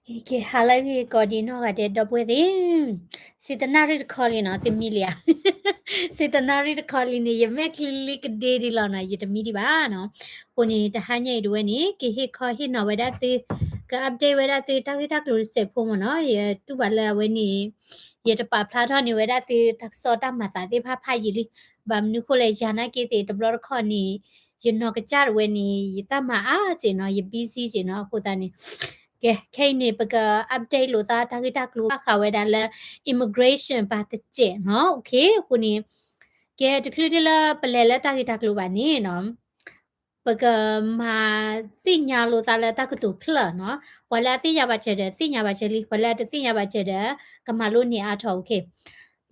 ကဲ ဟါလၢအဂ့ၤကိးဒံးနီၢ်ဂၤဒဲး ဒီပုၢ်ဝဲၢ်သ့ၣ်, စံးတနၣ်ရံၣ်တခီလံနီၤ သုမံလံဧါ, စံးတနၣ်ရံၣ်တခီလံန့ၣ် ယမဲာ်ချံလံကဒ့ဒံးလီၤနီၤ ယတမံဒံးဘၣ်နီၤ. အဃိန့ၣ် တဟါညါအံၤဒၣ်ဝဲန့ၣ် ကဟ့ၣ်ခီဟ့ၣ်နီၤဝဲဒၣ်သု, က update ဝဲဒၣ်သုတၢ်ဂ့ၢ်တၢ်ကျိၤတစဲးဖိမ့ၢ်နီၤ, ယတူၢ်ဘၣ်လၢအဝဲန့ၣ် ယတပာ်ဖျါထီၣ်န့ၢ်ဝဲဒၣ်သုတၢ်ကစီၣ်တၢ်မၤသးသ့ၣ်တဖၣ်ဖးယံာ်လံ, ဘၣ်မနုၤဃိလဲၣ် ယၤနာ်က့သ့ၣ်တဘျီတခီၣ်န့ၣ် ယနီၢ်ကစၢ်ဒၣ်ဝဲန့ၣ် ယတၢ်မၤအါက့နီၤ ယ busy က့နီၤ အဃိသတးန့ၣ်, ကဲ ခဲအံၤန့ၣ် ပက update လိာ်သးတၢ်ဂ့ၢ်တၢ်ကျိၤဘၣ်ဃးဝဲဒၣ်လၢ immigration ဘၣ်တစဲးနီၤ okay အဃိန့ၣ်, ကဲ တချုးဒ်လၢပလဲၤလၢတၢ်ဂ့ၢ်တၢ်ကျိၤဘၣ်န့ၣ်နီၤ ပကမၤသ့ၣ်ညါလိာ်သးလၢတၢ်ကတိၤဖျၢၣ်နီၤ, ပှၤလၢအသ့ၣ်ညါဘၣ်စၢၤဒီး သ့ၣ်ညါဘၣ်စၢၤလံ, ပှၤလၢအတသ့ၣ်ညါဘၣ်စၢၤဒီး ကမၤလိန့ၢ်အါထီၣ် okay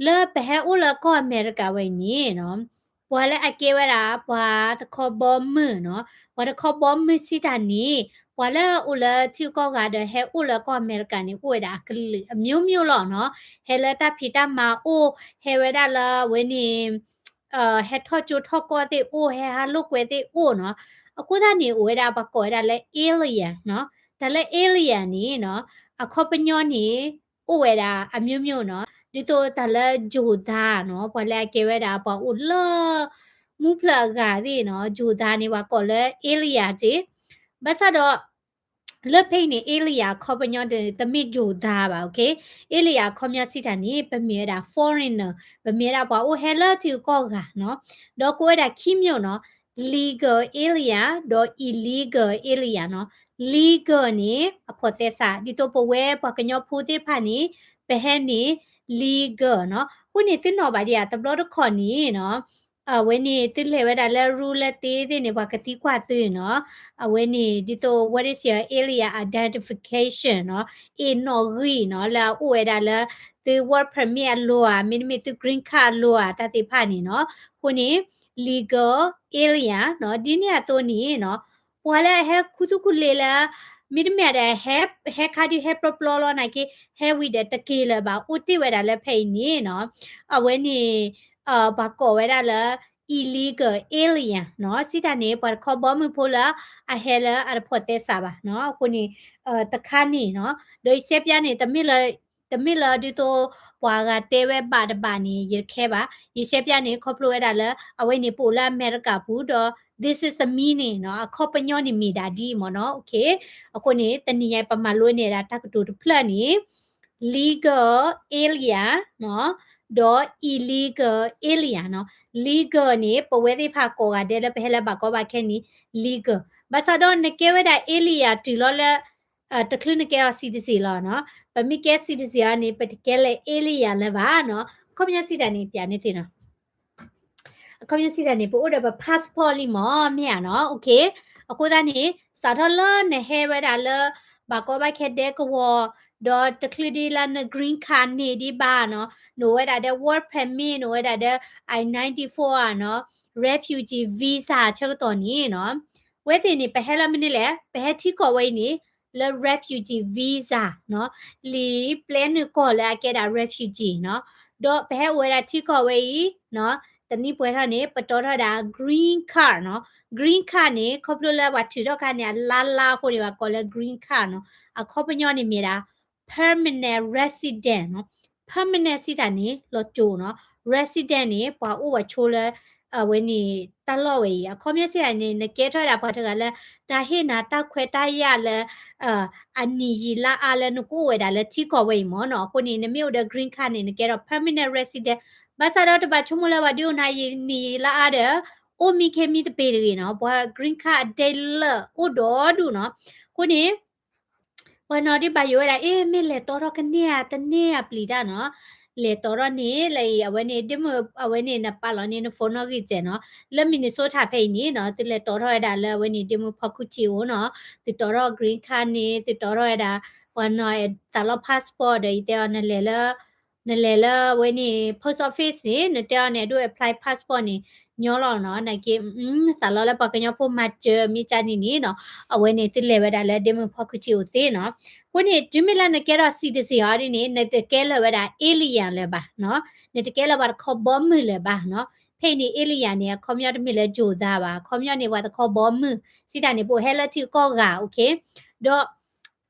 လၢပဟဲအိၣ်လၢကီၢ်အမဲရကၤဝဲအံၤန့ၣ်နီၤ, ပှၤလၢအကဲဝဲဒၣ် ပှၤတခီဘီမုၢ်နီၤ, ပှၤတခီဘီမုၢ်စံးတၢ်န့ၣ် ပှၤလၢအအိၣ်လၢထံကီၢ်ဂၤဒီးဟဲအိၣ်လၢကီၢ်အမဲရကၤန့ၣ် အိၣ်ဝဲဒၣ်အကလုာ်အမျိုးမျိုးလီၤနီၤ, ဟဲလၢတၢ်ဖံးတၢ်မၤအိၣ်, ဟဲဝဲဒၣ်လၢအဝဲန့ၣ် ဟဲထီၣ်ကၠိထီၣ်ကီၢ်သ့ၣ်အိၣ်, ဟဲဟးလိာ်ကွဲသ့ၣ်အိၣ်နီၤ, အဃိသတးန့ၣ် အိၣ်ဝဲဒၣ်ပှၤကိးဝဲဒၣ်လၢ alien နီၤ, တၢ်လၢ alien န့ၣ်နီၤ, အခီပညီန့ၣ် အိၣ်ဝဲဒၣ်အမျိုးမျိုးနီၤ, ဒ်သိးတၢ်လၢယိၤသးနီၤ, ပှၤလၢအကဲဝဲဒၣ်ပှၤအိၣ်လၢ မူဖျၢၣ်အဂၤသ့ၣ်နီၤ, ယိၤသးန့ၣ် ပှၤကိးလၢ alien က့, ဘၣ်ဆၣ်ဒီး လၢဖဲအံၤန့ၣ် alien အခီပညီတမ့ၢ်ယိၤသးဘၣ် okay, alien အခီပညီစံးတၢ်န့ၣ် ပမ့ၢ်ဝဲဒၣ် foreigner, ပမ့ၢ်ဝဲဒၣ်ပှၤအိၣ်ဟဲလၢထံဂုၤကီၢ်ဂၤနီၤ, ဒီးကိးဝဲဒၣ်ခံမျိုးနီၤ, legal alien ဒီး illegal alien နီၤ, legal န့ၣ် အဖိးသဲစး, ဒ်သိးပဝဲပှၤကညီဖိသ့ၣ်တဖၣ်န့ၣ် ပဟဲန့ၣ် legal နီၤ, အဃိန့ၣ်သုနီၣ်ဘၣ်ဒံးဧါ, တဘျီတခီၣ်န့ၣ်နီၤ အဝဲန့ၣ်သုလဲၤဝဲဒၣ်လၢ room လၢသ့သ့ၣ်န့ၣ် ပှၤကသံကွၢ်သုနီၤ, အဝဲန့ၣ်ဒ်သိး what is your alien identification နီၤ, အ့ၣ်နီၣ်ဂံၢ်နီၤ လၢအအိၣ်ဝဲဒၣ်လၢ သု work permit အလိၤဧါ, မ့တမ့ၢ်သု green card အလိၤဧါ တၢ်သ့ၣ်တဖၣ်န့ၣ်နီၤ, အဃိန့ၣ် legal alien နီၤ, ဒ်န့ၣ်အသိးန့ၣ်နီၤ, ပှၤလၢအဟဲခူသူၣ်ခူလ့လၢ မ့တမ့ၢ်ဒီး ဟဲခါဒုးဟဲပျီပျီလီၤနာ်က့, ဟဲဝံၤဒီးတက့ၤလၢၤဘၣ် အိၣ်တ့ၢ်ဝဲဒၣ်လၢဖဲအံၤန့ၣ်နီၤ, အဝဲန့ၣ် ပှၤကိးဝဲဒၣ်လၢ illegal alien နီၤ, စံးတၢ်န့ၣ် ပှၤတခီဘီမုၢ်ဖိလၢ အဟဲလၢအတဖိးသဲစးဘၣ်နီၤ, အဃိန့ၣ် တခါန့ၣ်နီၤ, ဒီးယရှဲပၠးန့ၣ် တမ့ၢ်လၢဒ်သိး ပှၤဂၤတဲဝဲဘၣ်တဘၣ်န့ၣ် ယတခဲဘၣ်, ယရှဲပၠးန့ၣ် ခီဖျိဝဲဒၣ်လၢ အဝဲန့ၣ်ပအိၣ်လၢအမဲရကၤပူၤဒီး this is the meaning နီၤ, အခီပညီန့ၣ်မ့ၢ်ဒၣ်ဒ်အံၤမ့ၢ်နီၤ, okay, အဃိန့ၣ် တနံၤညါအံၤ ပမၤလိန့ၢ်ဒၣ်တၢ်ကတိၤတဖျၢၣ်န့ၣ် legal alien နီၤ, ဒီး illegal alien နီၤ, legal န့ၣ် ပဝဲသ့ၣ်တဖၣ်ကိးဂၤဒဲးလၢပဟဲလၢဘၣ်ကီဘၣ်ခဲန့ၣ် legal, ဘၣ်ဆၣ်ဒီးနကဲဝဲဒၣ် alien တုၤလီၤလၢ တချုးနကဲအီၤ citizen လီၤနီၤ, ပမ့ၢ်ကဲ citizen အီၤန့ၣ် ပတကဲလၢ alien လၢၤဘၣ်နီၤ, အခီပညီစံးတၢ်န့ၣ် ပျးန့ၢ်သုနီၤ အခီပညီစံးတၢ်န့ၣ် ပအိၣ်ဒီးပ passport လံမ့ၢ် မ့ၢ်ဧါနီၤ, okay, အဃိသတးန့ၣ် စးထီၣ်လၢနဟဲဝဲဒၣ်လၢ ဘၣ်ကီဘၣ်ခဲဒဲကဝီၤ, ဒီးတချုးဒ်လၢန green card န့ၢ်ဒံးဘၣ်နီၤ, နအိၣ်ဝဲဒၣ်ဒီး work permit နအိၣ်ဝဲဒၣ်ဒီး I ninety-four ဧါနီၤ, refugee visa ဆၢကတီၢ်န့ၣ်နီၤ, ဝဲသ့ၣ်န့ၣ် ပဟဲလၢမနုၤလဲၣ်, ပဟဲထံကီၢ်ဝဲအံၤန့ၣ် လၢ refugee visa နီၤ, လံာ်ပျဲနုာ်ကီၢ်လၢအကဲဒၣ် refugee နီၤ, ဒီးပဟဲအိၣ်ဝဲဒၣ်ထံကီၢ်ဝဲအံၤနီၤ, တနံၣ်ပှဲၤထီၣ်န့ၣ် ပတီထီၣ်ဝဲဒၣ် green card နီၤ, green card န့ၣ် ခီဖျိလၢပှၤထုးထီၣ်ခါန့ၣ် အလါလါအဃိန့ၣ် ပှၤကိးလၢ green card နီၤ, အခီပညီန့ၣ်မ့ၢ်ဒၣ် permanent resident နီၤ, permanent စံးတၢ်န့ၣ် လီၤစိၤနီၤ, resident န့ၣ် ပှၤအိၣ်ဝဲဆိလၢ အဝဲန့ၣ် တၢ်လီၢ်ဝဲအံၤ, အခီပညီစံးတၢ်န့ၣ် နကဲထီၣ်ဝဲဒၣ်ပှၤတဂၤလၢ တၢ်ဟ့ၣ်နၤတၢ်ခွဲးတၢ်ယာ်လၢ အနံၣ်ယံာ်လါအါလၢနကအိၣ်ဝဲဒၣ်လၢထံကီၢ်ဝဲအံၤမ့ၢ်နီၤ, အဃိန့ၣ် နမ့ၢ်အိၣ်ဒီး green card န့ၣ် နကဲထီၣ် permanent resident, ဘၣ်ဆၣ်ဒီးတဘၣ်ဆိကမိၣ်လၢပှၤဒုးအိၣ်နၤနံၣ်ယံာ်လါအါဒီး အိၣ်မံခ့မံသပ့ၤတဂ့ၤနီၤ, ပှၤ green card အဒဲလၢအိၣ်ဒီဒူၣ်နီၤ, အဃိန့ၣ် ပှၤနီၤဒုးဘၣ်ယိၣ်ဝဲဒၣ် အ့ မ့ၢ်လဲၤတီထီၣ်ကန့ၢ်ဧါ တန့ၢ်ဧါပျံၤတၢ်နီၤ, လဲၤတီထီၣ်န့ၣ် လၢအံၤ အဝဲန့ၣ် ဒ့မုၣ် အဝဲန့ၣ် နပာ်လီၤန့ၢ်န phone နီၣ်ဂံၢ်စဲးနီၤ, လၢ Minnesota ဖဲအံၤန့ၣ်နီၤ, သုလဲၤတီထီၣ်ဝဲဒၣ်လၢအဝဲန့ၣ် ဒ့မုၣ်ဖီခိၣ်ဆံးအိၣ်နီၤ, သုတီထီၣ် green card န့ၣ် သုတီထီၣ်ဝဲဒၣ် ပှၤနီၤသးလီ passport ဒီး ယတဲအီၤ နလဲၤလၢ နလဲၤလၢအဝဲန့ၣ် post office န့ၣ် နတဲအီၤန့ၣ် ဒိ apply passport န့ၣ် ညီလီၤနီၤ, နာ်က့ သးလီလၢပှၤကညီဖိမၤစၢၤမ့ၢ်ကန့ၣ်န့ၣ်နီၤ, အဝဲန့ၣ်သုလဲၤဝဲဒၣ်လၢဒ့မုၣ်ဖီခိၣ်ဆံးအိၣ်သ့နီၤ, အဃိန့ၣ် တုၤမ့ၢ်လၢနကဲထီၣ် citizen အီၤဒ်န့ၣ် နတကဲလၢၤဝဲဒၣ် alien လၢၤဘၣ်နီၤ, နတကဲလၢၤပှၤတခီဘီမုၢ်လၢၤဘၣ်နီၤ, ဖဲအံၤန့ၣ် alien န့ၣ် အခီပညီတမ့ၢ်လၢယိၤသးဘၣ်, အခီပညီန့ၣ် ပှၤတခီဘီမုၢ် စံးတၢ်န့ၣ် ပအိၣ်ဟဲလၢထံကီၢ်ဂၤ okay, ဒီး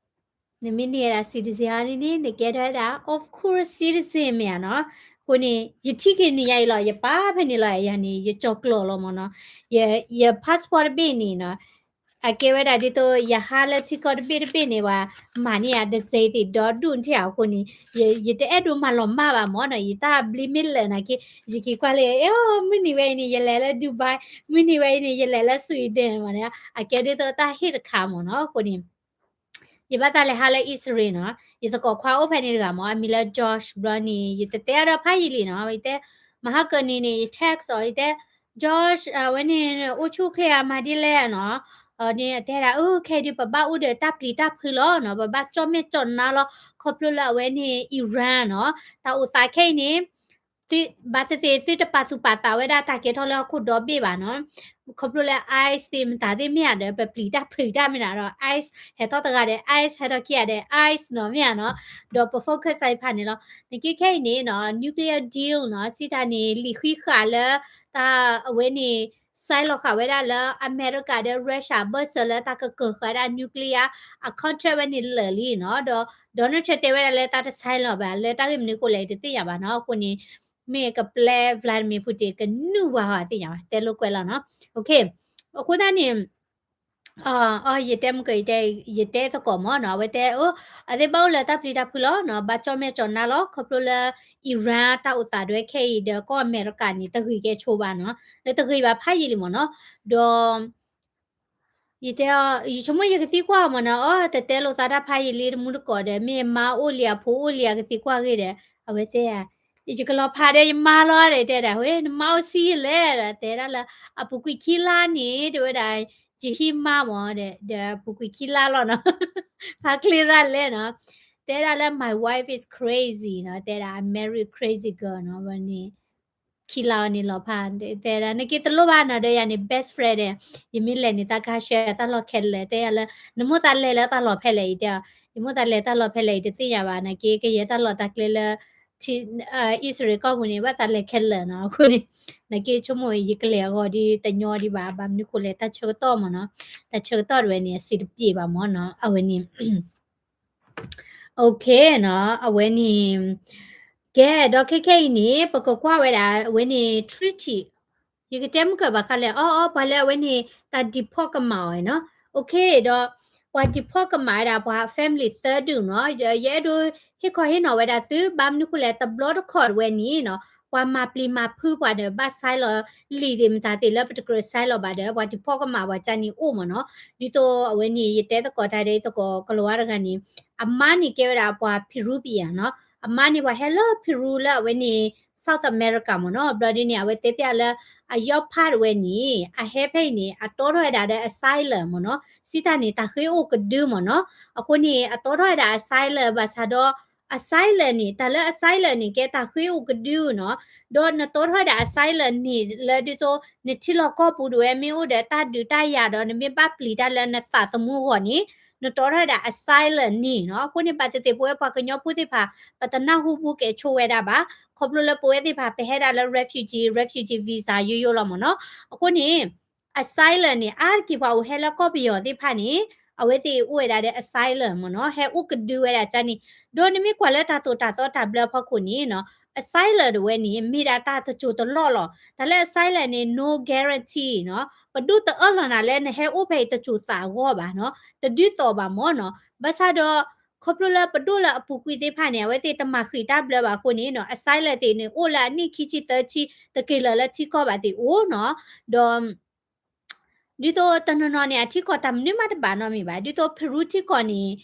နမ့ၢ်န့ၢ်ဝဲဒၣ် citizen အီၤန့ၣ်န့ၣ် နကဲထီၣ်ဝဲဒၣ် of course citizen မ့ၢ်ဧါနီၤ. အဃိန့ၣ် ယထံၣ်က့ၤန့ၣ်ယၤအံၤလီၤ, ယပာ်ဖဲန့ၣ်လီၤ, ယၤန့ၣ် ယကၠီၤကျီၤလီၤမ့ၢ်နီၤ. ယ ယ passport တဘ့ၣ်န့ၣ်နီၤ, အကဲဝဲဒၣ်ဒ်သိး ယဟါလၢထံကီၢ်တဘ့ၣ်တဘ့ၣ်န့ၣ် ပှၤမၤန့ၢ်ယၤ တစဲးသ့ၣ်ဒီဒူၣ်ထံၣ်ဧါ. အဃိန့ၣ် ယ ယတအဲၣ်ဒိးမၤလီၤမၢ်ဘၣ်မ့ၢ်နီၤ, ယတၢ်ဘျ့မ့ၢ်လၢာ်နာ်က့ ယက့ၤကွၢ်လၢ အဲ မုၢ်နံၤဝဲအံၤန့ၣ် ယလဲၤလၢ Dubai, မုၢ်နံၤဝဲအံၤန့ၣ် ယလဲၤလၢ Sweden မ့ၢ်နီၤ, အကဲဒ်သိးတၢ်ဟ့ၣ်တခါမ့ၢ်နီၤ. အဃိန့ၣ် ယဘၣ်သးလဲၤဟးလၢအံၣ်စရ့လးနီၤ, ယသကိးခွါအိၣ်ဖဲန့ၣ်တဂၤမ့ၢ် အမံၤလၢ Josh ဘျီန့ၣ် ယတတဲအါဒီးဖးယံာ်လံနီၤ, ယတဲ မဟါကၢနံၤန့ၣ် ယ text အီၤ ယတဲ Josh အဝဲန့ၣ် အိၣ်ဆူၣ်အိၣ်ချ့ဧါ မၤဒ်လဲၣ်နီၤ, န့ၣ်အတဲဒၣ် အၢ ခဲအံၤဒုး ပဘၣ်အိၣ်ဒီးတၢ်ပျံၤတၢ်ဖုးလီၤနီၤ, ပဘၣ်ကၠီၣ်မဲာ်ကၠီၣ်နါလီၤ, ခီဖျိလၢအဝဲန့ၣ် Iran နီၤ, တၢ်အိၣ်သးခဲအံၤန့ၣ် ဘၣ်သ့ၣ်သ့ၣ် သုတပာ်သူၣ်ပာ်သးဝဲဒၣ်တၢ်ကဲထီၣ်လၢဟီၣ်ခိၣ်ဒီဘ့ၣ်ဘၣ်နီၤ, ခီဖျိလၢ ice သ့ၣ်မတၤသ့ၣ်မ့ၢ်ဧါဒီး ပပျံၤတၢ်ဖုးတၢ်မ့ၢ်နၤဒီး ice ဟဲထီၣ်တဂၤဒီး ice ဟဲထီၣ်ခံဂၤဒီး ice နီၤ မ့ၢ်ဧါနီၤ, ဒီးပ focus အဖးန့ၣ်လီၤ. နက့ခဲအံၤန့ၣ်နီၤ nuclear deal နီၤ စံးတၢ်န့ၣ် လံာ်ဃံဃာ်လၢ တၢ်အဝဲန့ၣ် ဆဲးလီၤဃာ်ဝဲဒၣ်လၢအမဲရကၤဒီး Russia ဘၢၣ်စၢၤလၢတၢ်ကကၢၤဃာ်ဝဲဒၣ် nuclear အ contract ဝဲန့ၣ်လၢာ်လံနီၤ, ဒီး Donald Trump တဲဝဲဒၣ်လၢတၢ်တဆဲးလီၤဘၣ် လၢတၢ်ဂ့ၢ်မနုၤအဃိလဲၣ် ယတသ့ၣ်ညါဘၣ်နီၤ, အဃိန့ၣ် မ့ၢ်ကပျဲ Vladimir Putin ကနုာ်ဝါဟီသ့ၣ်ညါဘၣ် တဲလိာ်ကွဲလီၤနီၤ. အဃိသတးန့ၣ် အ ယတဲမုၢ်ကၢၢ် ယတဲ ယတဲသကိးမ့ၢ်နီၤ, အဝဲတဲ အသ့ၣ်ဘၣ်အိၣ်လၢတၢ်ပျံၤတၢ်ဖုးလီၤနီၤ, ဘၣ်ကၠီၣ်မဲာ်ကၠီၣ်နါလီၤ, ခီဖျိလၢ Iran တၢ်အိၣ်သးဒၣ်ဝဲခဲအံၤဒီးကီၢ်အမဲရကၤန့ၣ် တဂ့ၤကဲဆိဘၣ်နီၤ, လၢတဂ့ၤဘၣ်ဖးယံာ်လံမ့ၢ်နီၤ, ဒီး ယတဲ ယဆိကမိၣ်ယကသံကွၢ်မ့ၢ်နီၤ, အတတဲလိာ်သးတၢ်ဖးယံာ်လံ တမူတကိးဒီး မ့ၢ်မါအိၣ်လံအဖိအိၣ်လံအကသံကွၢ်ဂ့ၤဒီး အဝဲတဲ ယကလီၤဖးဒီးယမါလီၤဒီး တဲဒၣ်ဝဲ နမါအိၣ်ဆံးယလဲၣ်ဒီး တဲဒၣ်လၢ အပူၤကွံာ်ခံလါန့ၣ် တဲဝဲဒၣ် ယဟံးမါမ့ၢ်ဒီး ဒီးအပူၤကွံာ်ခံလါလီၤနီၤ, ဖးချ့ရၣ်လဲၣ်နီၤ, တဲဒၣ်လၢ my wife is crazy နီၤ, တဲဒၣ် I marry crazy girl နီၤ, ဝဲန့ၣ် ခံလါအီၤန့ၣ်လီၤဖး, တဲဒၣ် နက့တလိၣ်ဘၣ်နီၤ ဒီးယၤန့ၣ် best friend ဒီး ယမ့ၢ်လဲၤန့ၣ် သးကဟးဆှၢတၢ်လီၢ်ခဲလၢာ် တဲယၤလၢ နမိၢ်သးလဲၤလၢတၢ်လီၢ်ဖဲလဲၣ်အံၤ တဲအီၤ, ယမိၢ်သးလဲၤတၢ်လီၢ်ဖဲလဲၣ်အံၤ တသ့ၣ်ညါဘၣ် နာ်က့ ကယဲၢ်တၢ်လီၢ်တၢ်ကျဲလၢ အံၣ်စရ့လးကီၢ်ပူၤန့ၣ် ဘၣ်သးလဲၤခဲလၢာ်နီၤ, အဃိန့ၣ် နာ်က့ဆိကမိၣ် ယကလဲၤအဂီၢ်ဒီးတညီဒံးဘၣ်, ဘၣ်မနုၤဃိလဲၣ် တၢ်ဆၢကတီၢ်မ့ၢ်နီၤ, တၢ်ဆၢကတီၢ်တဝဲန့ၣ် အဆင်တပြေဘၣ်မ့ၢ်နီၤ, အဝဲန့ၣ် OK နီၤ, အဝဲန့ၣ် ကဲ ဒီးခဲခဲအံၤန့ၣ် ပကကွၢ်ဝဲဒၣ် အဝဲန့ၣ် treaty ယကတဲမုၢ်ကၢၢ်ဘၣ်ဃးလဲၣ်, အီ အီ ပှၤလၢအဝဲန့ၣ် တၢ် deport ကမၣ်အီၤနီၤ, OK ဒီး ပှၤ deport ကမၣ်ဝဲဒၣ် ပှၤ family သၢဒူၣ်နီၤ, ယ ယအဲၣ်ဒိးဟ့ၣ်ခီဟ့ၣ်နီၤဝဲဒၣ်သု ဘၣ်မနုၤဃိလဲၣ် တဘျီတခီၣ်တဝဲန့ၣ်နီၤ, ပှၤမၤပျံၤမၤဖုးပှၤဒီး ဘၣ်ဆဲးလီၤလံာ်သ့ၣ်မတၤသ့ၣ်လၢပတကြၢးဆဲးလီၤဘၣ်ဒီး ပှၤ deport ကမၣ်ပှၤကၢ်န့ၣ်အိၣ်မ့ၢ်နီၤ, ဒ်သိးအဝဲန့ၣ် ယတဲသကိးတၢ်ဒီး ယသကိးကလၤဝါတဂၤန့ၣ် အမါန့ၣ်ကဲဝဲဒၣ်ပှၤ Peruvian နီၤ, အမါန့ၣ်ပှၤဟဲလၢ Peru လၢအဝဲန့ၣ် South America မ့ၢ်နီၤ, ဘျီဒ်န့ၣ် အဝဲတဲပျးလၢ အယီၢ်ဖးတဝဲန့ၣ် အဟဲဖဲအံၤန့ၣ် အတီထီၣ်ဝဲဒၣ်ဒီး asylum မ့ၢ်နီၤ, စံးတၢ်န့ၣ် တၢ်ဃ့အိၣ်ကဒုမ့ၢ်နီၤ, အဃိန့ၣ် အတီထီၣ်ဝဲဒၣ် asylum ဘၣ်ဆၣ်ဒီး asylum န့ၣ် တၢ်လၢ asylum န့ၣ် ကဲတၢ်ဃ့အိၣ်ကဒုနီၤ, ဒီးနတီထီၣ်ဝဲဒၣ် asylum န့ၣ် လၢဒ်သိး နထံလီၢ်ကီၢ်ပူၤဒၣ်ဝဲ မ့ၢ်အိၣ်ဒီးတၢ်ဒုးတၢ်ယၤဒီး နမ့ၢ်ဘၣ်ပျံၤတၢ်လၢနသးသမူအဂီၢ်န့ၣ် နတီထီၣ်ဝဲဒၣ် asylum န့ၣ်နီၤ, အဃိန့ၣ် ဘၣ်သ့ၣ်သ့ၣ် ပဝဲပှၤကညီဖိသ့ၣ်တဖၣ် ပတနၢ်ဟူဘူးကဲဆိဝဲဒၣ်ဘၣ်, ခီဖျိလၢပဝဲသ့ၣ်တဖၣ် ပဟဲဒၣ်လၢ refugee refugee visa ယိယိလီၤမ့ၢ်နီၤ, အဃိန့ၣ် asylum န့ၣ် အါတက့ၢ်ပှၤအိၣ်ဟဲလၢကီၢ်ပယီၤသ့ၣ်တဖၣ်န့ၣ် အဝဲသ့ၣ်အိၣ်ဝဲဒၣ်ဒီး asylum မ့ၢ်နီၤ, ဟဲအိၣ်ကဒုဝဲဒၣ်ကၢ်န့ၣ်, ဒီးနမ့ၢ်ကွၢ်လၢတၢ်သိၣ်တၢ်သီတၢ်ဘျၢအဖီခိၣ်န့ၣ်နီၤ, asylum တဝဲန့ၣ် မ့ၢ်ဒၣ်တၢ်တစိၢ်တလီၢ်လီၤ, တၢ်လၢ asylum န့ၣ် no guarantee နီၤ, ပဒိၣ်တအၢၣ်လီၤနၤလၢနဟဲအိၣ်ဖဲအံၤတစိၢ်သးအဂီၢ်ဘၣ်နီၤ, တဒုးသိးဘၣ်မ့ၢ်နီၤ, ဘၣ်ဆၣ်ဒီး ခီဖျိလၢပဒိၣ်လၢအပူၤကွံာ်သ့ၣ်တဖၣ်န့ၣ် အဝဲသ့ၣ်တမၤဃံးတၢ်ဘျၢဘၣ်အဃိန့ၣ်နီၤ, asylum သ့ၣ်န့ၣ် အိၣ်လၢအနံၣ်ခံဆံသၢဆံ တက့ၤလၢာ်လၢထံကီၢ်ဘၣ်သ့ၣ်အိၣ်နီၤ, ဒီး ဒ်သိးတနီၤနီၤန့ၣ် အထံကီၢ်တၢ်မနုၤမးတဘၣ်နီတမံၤဘၣ်, ဒ်သိး Peru ထံကီၢ်န့ၣ်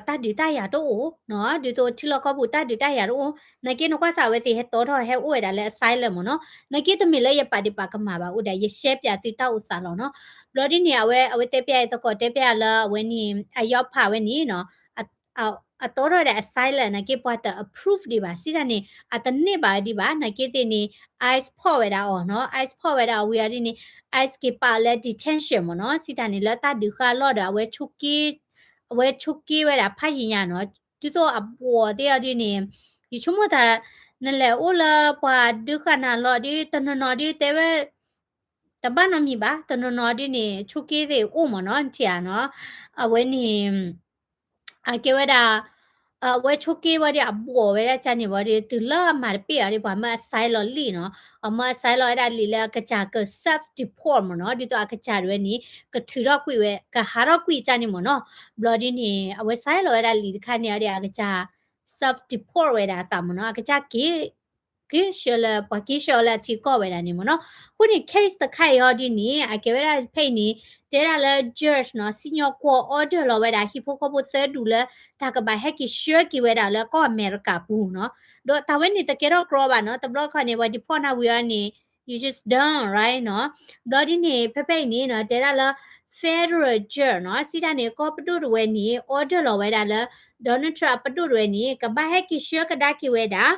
တၢ်ဒုးတၢ်ယၤတအိၣ်နီၤ, ဒ်သိးထံလီၢ်ကီၢ်ပူၤတၢ်ဒုးတၢ်ယၤတအိၣ်, နာ်က့နကွၢ်စး အဝဲသ့ၣ်ဟဲတီထီၣ်ဟဲအိၣ်ဝဲဒၣ်လၢ asylum မ့ၢ်နီၤ, နာ်က့တမ့ၢ်လၢယပာ်ဒံးပာ်ကမၣ်ဘၣ်, အိၣ်ဒၣ်ယရှဲပၠးသုတၢ်အိၣ်သးလီၤနီၤ, ဘျီဒ်န့ၣ် အဝဲ အဝဲတဲပျးအသကိးတဲပျးလၢအဝဲန့ၣ် အယီၤဖးဝဲန့ၣ်နီၤ အတီထီၣ်ဝဲဒၣ် asylum နာ်က့ပှၤတ approve ဒံးဘၣ်, စံးတၢ်န့ၣ် အတန့ၢ်ဘၣ်ဒံးဘၣ်, နာ်က့သ့ၣ်န့ၣ် ice ဖီၣ်ဝဲဒၣ်အီၤနီၤ, ice ဖီၣ်ဝဲဒၣ်အီၤဝံၤအီၤဒ်န့ၣ် ice က့ၤပာ်အီၤလၢ detention မ့ၢ်နီၤ, စံးတၢ်န့ၣ်လၢတၢ်ဒုးဃာ်အလီၢ်ဒီး အဝဲဆိးက့ အဝဲဆိးက့ဝဲဒၣ်ဖးယံာ်ညါနီၤ, ဒ်သိးအဘှီးသ့ၣ်အီၤဒ်န့ၣ် ယဆိကမိၣ်သး နလဲၤအိၣ်လၢပှၤဒုးဃာ်နၤလီၤဒ် တနီၤနီၤဒ်တဲဝဲ တဘၣ်နီတမံၤဘၣ်, တနီၤနီၤဒ်န့ၣ် ဆိးက့သ့ၣ်အိၣ်မ့ၢ်နီၤ, နထံၣ်ဧါနီၤ, အဝဲန့ၣ် အကဲဝဲဒၣ် အဝဲဆိက့ဝဲဒီး အဘိးဝဲဒၣ်ကန့ၣ်ဝံၤဒီး တုၤလၢအမၤတပ့ၢ်အီၤဒီး ပှၤမၢအ sign လီၤလံာ်နီၤ, အမၢအ sign လီၤဝဲဒၣ်လံာ်လၢအကစၢ်က self deport မ့ၢ်နီၤ, ဒ်သိးအကစၢ်ဒၣ်ဝဲန့ၣ် ကထုးထီၣ်ကွံာ်ဝဲ ကဟးထီၣ်ကွံာ်ကန့ၣ်မ့ၢ်နီၤ. ဘျီဒ်န့ၣ် အဝဲ sign လီၤဝဲဒၣ်လံာ်တခါန့ၣ်ဒီး အကစၢ် self deport ဝဲဒၣ်အသးမ့ၢ်နီၤ, အကစၢ်က့ၤ က့ၤဆှၢလၢ ပှၤက့ၤဆှၢအီၤလၢအထံကီၢ်ဝဲဒၣ်န့ၣ်မ့ၢ်နီၤ. အဃိန့ၣ် case တခါအံၤဟီဒ်န့ၣ် အကဲဝဲဒၣ်ဖဲအံၤန့ၣ် တဲဒၣ်လၢ judge နီၤ, စံၣ်ညီၣ်ကွီၢ် order လီၤဝဲဒၣ် ဟံၣ်ဖိဃီဖိသၢဒူၣ်လၢ တၢ်ကဘၣ်ဟဲက့ၤဆှၢက့ၤဝဲဒၣ်လၢကီၢ်အမဲရကၤပူၤနီၤ. ဒီးတၢ်ဝဲန့ၣ်တကဲထီၣ်ကြီဘၣ်နီၤ, တဘျီခီန့ၣ် ပှၤ deport နၤဝံၤအီၤန့ၣ် you just done, right နီၤ. ဘျီဒ်န့ၣ် ဖဲဖဲအံၤန့ၣ်နီၤ တဲဒၣ်လၢ federal judge နီၤ, စံးတၢ်န့ၣ် ကီၢ်ပဒိၣ်တဝဲန့ၣ် order လီၤဝဲဒၣ်လၢ Donald Trump အပဒိၣ်တဝဲန့ၣ် ကဘၣ်ဟဲက့ၤဆှၢကဒါက့ၤဝဲဒၣ်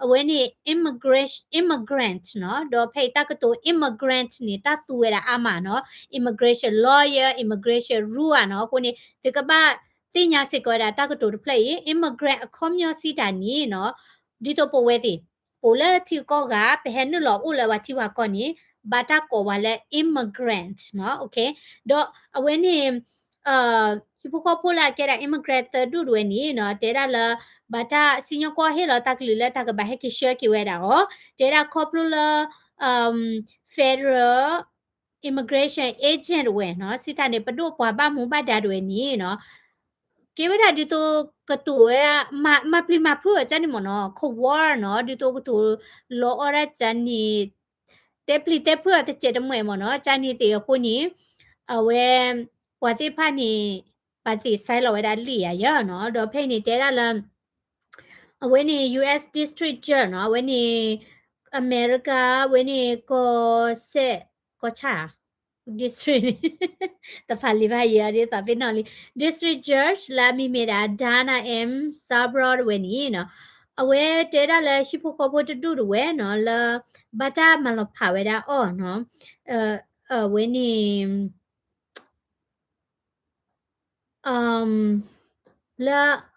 အဝဲန့ၣ် immigration, immigrant နီၤ, ဒီးဖဲအံၤတၢ်ကတိၤ immigrant န့ၣ် တၢ်သူဝဲဒၣ်အါမးနီၤ, immigration lawyer, immigration rule နီၤ, အဃိန့ၣ် သုကဘၣ်သ့ၣ်ညါစ့ၢ်ကီးဝဲဒၣ်တၢ်ကတိၤတဖျၢၣ်အံၤ immigrant အခီပညီစံးတၢ်န့ၣ်နီၤ, ဒ်သိးပဝဲသ့ၣ် ပအိၣ်လၢထံကီၢ်ဂၤ ပဟဲနုာ်လီၤအိၣ်လၢပှၤထံပှၤကီၢ်န့ၣ် ဘၣ်တၢ်ကိးဝဲလၢ immigrant နီၤ, ဒီးအဝဲန့ၣ် ဟံၣ်ဖိဃီဖိလၢအကဲဒၣ် immigrant သၢဒူၣ်တဝဲန့ၣ်နီၤ တဲဒၣ်လၢ ဘၣ်တၢ်စံၣ်ညီၣ်ကွီၢ်ဟ့ၣ်လီၤတၢ်ကလုၢ်လၢတၢ်ကဘၣ်ဟဲက့ၤဆှၢက့ၤဝဲဒၣ်အီၤ, တဲဒၣ်ခီဖျိလၢ federal immigration agent တဝဲနီၤ, စံးတၢ်န့ၣ် ပဒိၣ်ပှၤဘၣ်မူဘၣ်ဒါတဝဲန့ၣ်နီၤ ကဲဝဲဒၣ်ဒ်သိးကတိၤဝဲ မၤပျံၤမၤဖုးအီၤကန့ၣ်မ့ၢ်နီၤ, ကဝီနီၤ, ဒ်သိးကတိၤလီအီၣ်ဒၣ်ကန့ၣ် တဲပျံၤတဲဖုးအီၤတစဲးတမှဲာ်မ့ၢ်နီၤ, ကန့ၣ်သ့ၣ်အဃိန့ၣ် အဝဲ ပှၤသ့ၣ်တဖၣ်န့ၣ် ဘၣ်သ့ၣ် sign လီၤဝဲဒၣ်လံာ်ယၤယဲနီၤ, ဒီးဖဲအံၤန့ၣ် တဲဒၣ်လၢ အဝဲန့ၣ် US District Judge နီၤ, အဝဲန့ၣ် အမဲရကၤ အဝဲန့ၣ် ကီၢ်စဲၣ် ကီၢ်ဆၣ် district တဖၣ်လံာ်ဘၣ်ယဲအဒ်သးပ့ၤနီၣ်လံ district judge လၢအမံၤမ့ၢ်ဒၣ် Donna M Sabra တဝဲန့ၣ်နီၤ, အဝဲတဲဒၣ်လၢဟံၣ်ဖိဃီဖိတဒူၣ်တဝဲနီၤ လၢ ဘၣ်တၢ်မၤလီၤဖးဝဲဒၣ်အီၤနီၤ, အဝဲန့ၣ် လၢ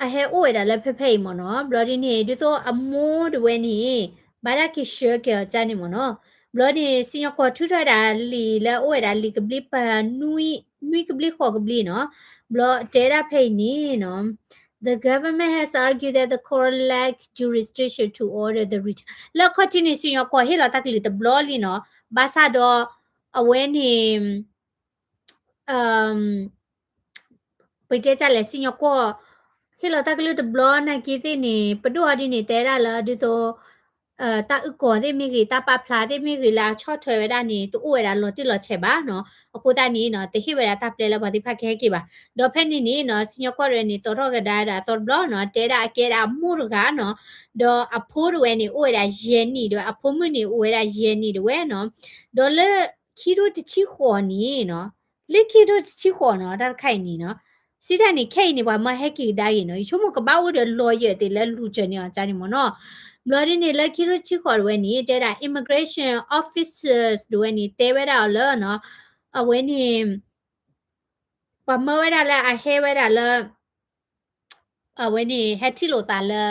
အဟဲအိၣ်ဝဲဒၣ်လၢဖဲဖဲအံၤမ့ၢ်နီၤ, ဘျီဒ်န့ၣ် ဒ်သိးအမိၢ်တဝဲန့ၣ် ဘၣ်တၢ်က့ၤဆှၢက့ၤအီၤကန့ၣ်မ့ၢ်နီၤ, ဘျီန့ၣ် စံၣ်ညီၣ်ကွီၢ်ထုးထီၣ်ဝဲဒၣ်လံာ်လၢအိၣ်ဝဲဒၣ်လံာ်ကဘျံးပၤ နွံကဘျံးဃိးကဘျံးနီၤ, ဘျီတဲဒၣ်ဖဲအံၤန့ၣ်နီၤ, the government has argued that the court lack jurisdiction to order the return လၢခီၣ်ထံးန့ၣ် စံၣ်ညီၣ်ကွီၢ်ဟ့ၣ်လီၤတၢ်ကလုၢ်တဘျီလံနီၤ, ဘၣ်ဆၣ်ဒီး အဝဲန့ၣ် ပတဲတၢ်လဲၣ် စံၣ်ညီၣ်ကွီၢ် ဟ့ၣ်လီၤတၢ်ကလုၢ်တဘျီနာ်က့သ့ၣ်န့ၣ် ပဒိၣ်အီၤဒ်န့ၣ် တဲဒၣ်လၢဒ်သိး တၢ်အုၣ်ကီၤသ့ၣ်မ့ၢ်ဂ့ၤ တၢ်ပာ်ဖျါသ့ၣ်မ့ၢ်ဂ့ၤလၢအဆီၣ်ထွဲဝဲဒၣ်န့ၣ် တအိၣ်ဝဲဒၣ်လီၤတံၢ်လီၤဆဲးဘၣ်နီၤ, အဃိသတးန့ၣ်နီၤ တဟ့ၣ်ဝဲဒၣ်တၢ်ပျဲလၢပှၤသ့ၣ်တဖၣ်ကဟဲက့ၤဘၣ်, ဒီးဖဲန့ၣ်န့ၣ်နီၤ စံၣ်ညီၣ်ကွီၢ်တဝဲန့ၣ် တီထီၣ်ကဒါဝဲဒၣ်အသီတဘျီနီၤ, တဲဒၣ်အကဲဒၣ်အမိၢ်တဂၤနီၤ, ဒီးအဖိတဝဲန့ၣ် အိၣ်ဝဲဒၣ်ယဲၢ်နံၣ်တဝဲ အဖိမုၣ်န့ၣ် အိၣ်ဝဲဒၣ်ယဲၢ်နံၣ်တဝဲနီၤ, ဒီးလၢခံထိတဆံဃိးန့ၣ်နီၤ, လၢခံထိတဆံဃိးနီၤ တၢ်တခါအံၤန့ၣ်နီၤ, စံးတၢ်န့ၣ် ခဲအံၤန့ၣ် ပှၤမၢဟဲက့ၤကဒါက့ၤနီၤ, ယဆိကမိၣ်ကဘၣ်အိၣ်ဒီး lawyer သ့ၣ်လၢလူၤစၢၤန့ၢ်အီၤကန့ၣ်မ့ၢ်နီၤ, ဘျီဒ်န့ၣ် လၢခံထိတဆံဃိးတဝဲန့ၣ် တဲဒၣ် immigration officers တဝဲန့ၣ် တဲဝဲဒၣ်အီၤလၢနီၤ, အဝဲန့ၣ် ပှၤမၢဝဲဒၣ်လၢအဟဲဝဲဒၣ်လၢ အဝဲန့ၣ် ဟဲထံၣ်လိာ်သးလၢ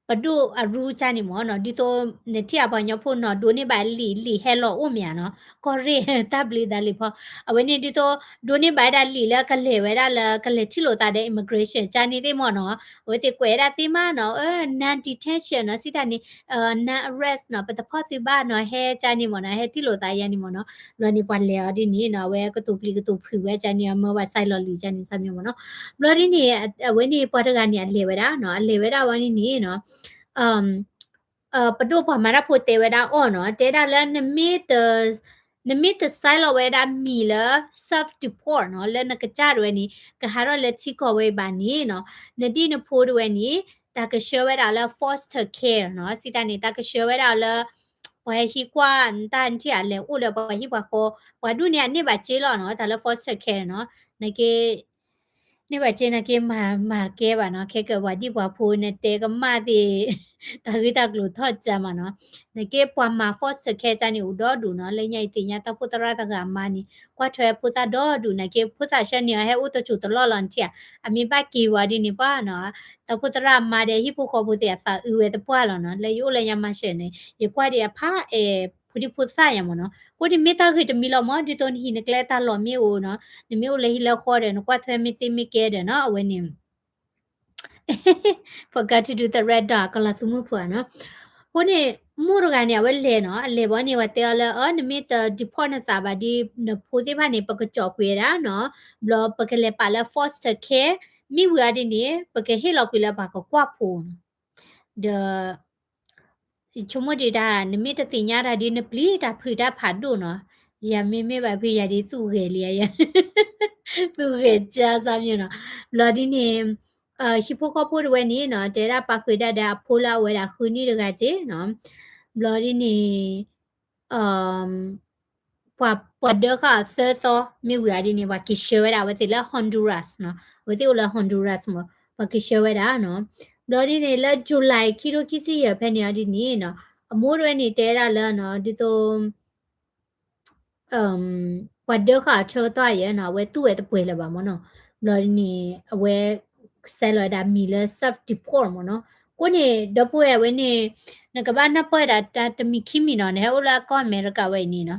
ပဒိၣ်အရူကန့ၣ်မ့ၢ်နီၤ, ဒ်သိးနထံၣ်အပှၤကညီဖိနီၤ ဒိးန့ၢ်ဘၣ်လံာ် လံာ်ဟဲလီၤအိၣ်မ့ၢ်ဧါနီၤ, ကီၢ်ရ့ၣ် တၢ်ဘျုးသးလံာ်ဖီ, အဝဲန့ၣ်ဒ်သိး ဒိးန့ၢ်ဘၣ်ဝဲဒၣ်လံာ်လၢကလဲၤဝဲဒၣ်လၢ ကလဲၤထံၣ်လိာ်သးဒီး immigration ကန့ၣ်သ့ၣ်မ့ၢ်နီၤ, အဝဲသ့ၣ်ကွဲးဝဲဒၣ်သ့မးနီၤ, အၢ non detention နီၤ စံးတၢ်န့ၣ် non arrest နီၤ, ပတဖီၣ်သုဘၣ်နီၤ, ဟဲကန့ၣ်မ့ၢ်နီၤ, ဟဲထံၣ်လိာ်သးယၤန့ၣ်မ့ၢ်နီၤ, ဘျီန့ၣ်ပှၤလဲၤအီၤဒ်န့ၣ်နီၤ, အဝဲကတိၤပျံၤကတိၤဖုးဝဲကန့ၣ် အမၢပှၤ sign လီၤလံာ်ကန့ၣ် စၢ်မ့ၢ်မ့ၢ်နီၤ, ဘျီဒ်န့ၣ် အဝဲန့ၣ်ပှၤတဂၤန့ၣ် အလဲၤဝဲဒၣ်နီၤ, အလဲၤဝဲဒၣ်ဝဲန့ၣ်န့ၣ်နီၤ ပဒိၣ်ပှၤမၤတၢ်ဖိတဲဝဲဒၣ်အီၤနီၤ, တဲဒၣ်လၢ နမ့ၢ်တ sign လီၤဝဲဒၣ်မံၤလၢ self deport နီၤ, လၢနကစၢ်တဝဲန့ၣ် ကဟးထီၣ်လၢထံကီၢ်ဝဲဘၣ်န့ၣ်နီၤ, နဒံၣ်နဖိတဝဲန့ၣ် တၢ်ကဆှၢဝဲဒၣ်လၢ foster care နီၤ, စံးတၢ်န့ၣ် တၢ်ကဆှၢဝဲဒၣ်လၢ ပှၤဟဲဟံးကွၢ်နတၢ်နထံၣ်အလဲၤအိၣ်လၢပှၤဟံၣ်ပှၤဃီ, ပှၤဒူၣ်န့ၣ် အန့ၢ်ဘၣ်စ့လီၤနီၤ, တၢ်လၢ foster care နီၤ, နက့ န့ၢ်ဘၣ်စ့ နက့မၤကဲဘၣ်နီၤ, ခဲကပှၤဒံၣ်ပှၤဖိနတဲကမၣ်သ့ၣ် တၢ်ဂ့ၢ်တၢ်ကျိၤထီၣ်ကၢမးနီၤ, နက့ပှၤမၤ foster care ကန့ၣ်အိၣ်ဒီဒူၣ်နီၤ, လၢညါအံၤသ့ၣ်ညါတၢ်အိၣ်ဖှိၣ်သရၣ်တဂၤအမါန့ၣ် ကွၢ်ထွဲဖိသၣ်ဒီဒူၣ်, နက့ဖိသၣ်ဆှၢန့ၢ်အီၤဟဲအိၣ်တစိၤတလီၢ်လီၤနထံၣ်ဧါ, အမ့ၢ်ဘၣ်က့ၤဝဲဒ်န့ၣ်ပှၢ်နီၤ, တၢ်အိၣ်ဖှိၣ်သရၣ်အမါဒီးဟံၣ်ဖိဃီဖိသ့ၣ် အသးအုးဝဲသပှၢ်လီၤနီၤ, လၢယအိၣ်လၢညါမၤစၢၤန့ၣ် ယကွၢ်ဒံးအဖးအဲၣ် ဒ်ဖိသၣ်ယၤမ့ၢ်နီၤ. အဃိန့ၣ်မ့ၢ်တၢ်ဂ့ၤတမံၤလီၤမ့ၢ် ဒ်သိးနဟံၣ်နကျဲတၢ်လီၢ်မ့ၢ်အိၣ်နီၤ, နမ့ၢ်အိၣ်လၢဟံၣ်လၢဃီဒီး နကွၢ်ထွဲမ့ၢ်သ့မ့ၢ်ကဲဒီးနီၤ အဝဲန့ၣ် forgot to do the right ဒီးကလီၤသူမုၣ်ဖိဧါနီၤ. အဃိန့ၣ် မိၢ်တဂၤန့ၣ် အဝဲလဲၤနီၤ, အလဲၤဘီန့ၣ် ပှၤတဲအီၤလၢ အၢ နမ့ၢ်တ deport နသးဘၣ်ဒီး နဖိသ့ၣ်တဖၣ်န့ၣ် ပကကၠီၣ်ကွံာ်ဝဲဒၣ်နီၤ, ဘျီပကလဲၤပာ်လၢ foster care, မ့ၢ်ဝံၤအီၤဒ်န့ၣ် ပကဟ့ၣ်လီၤကွံာ်လၢပှၤကကွၢ်ဖိနီၤ. ဒီး ယဆိကမိၣ်ဒံးဒၣ် နမ့ၢ်တသ့ၣ်ညါတၢ်ဒ်နပျံၤတၢ်ဖုးတၢ်ဖးဒိၣ်နီၤ, ယၤမ့မ့ၢ်ဘၣ်ဖုးယၤဒ်သူၣ်ဂဲၤလံ, သူၣ်ဂဲၤကၢ်စၢ်မ့ၢ်နီၤ. ဘျီဒ်န့ၣ် ဟံၣ်ဖိဃီဖိတဝဲန့ၣ်နီၤ တဲဒၣ်ပာ်ဃုာ်ဒၣ်ဒီးအဖိလၢအဝဲဒၣ်ဃုနံၣ်တဂၤက့နီၤ, ဘျီဒ်န့ၣ် ပှၤဒၢဃာ်အီၤသၢသီ မ့ၢ်ဝံၤအီၤဒ်န့ၣ် ပှၤက့ၤဆှၢဝဲဒၣ်အဝဲသ့ၣ်လၢ Honduras နီၤ, အဝဲသ့ၣ်အိၣ်လၢ Honduras မ့ၢ် ပှၤက့ၤဆှၢဝဲဒၣ်နီၤ. ဘျီဒ်န့ၣ် လၢ July ခံထိခံဆံယဲၢ်ဖဲန့ၣ်အီၤဒ်န့ၣ်နီၤ, အမိၢ်တဝဲန့ၣ်တဲဒၣ်လၢနီၤ ဒ်သိး ပှၤဒၢဃာ်အီၤဆၢကတီၢ်ယဲၢ်နီၤ အဝဲတူၢ်ဝဲတပှဲၤလၢၤဘၣ်မ့ၢ်နီၤ. ဘျီဒ်န့ၣ် အဝဲ ဆဲးလီၤဝဲဒၣ်မံၤလၢ self deport မ့ၢ်နီၤ. အဃိန့ၣ် ဒီပုၢ်ဝဲၢ်ဝဲန့ၣ် နကဘၣ်နၢ်ပၢၢ်ဝဲဒၣ်တၢ်တမံၤခံမံၤနီၤ, နဟဲအိၣ်လၢကီၢ်အမဲရကၤဝဲအံၤန့ၣ်နီၤ,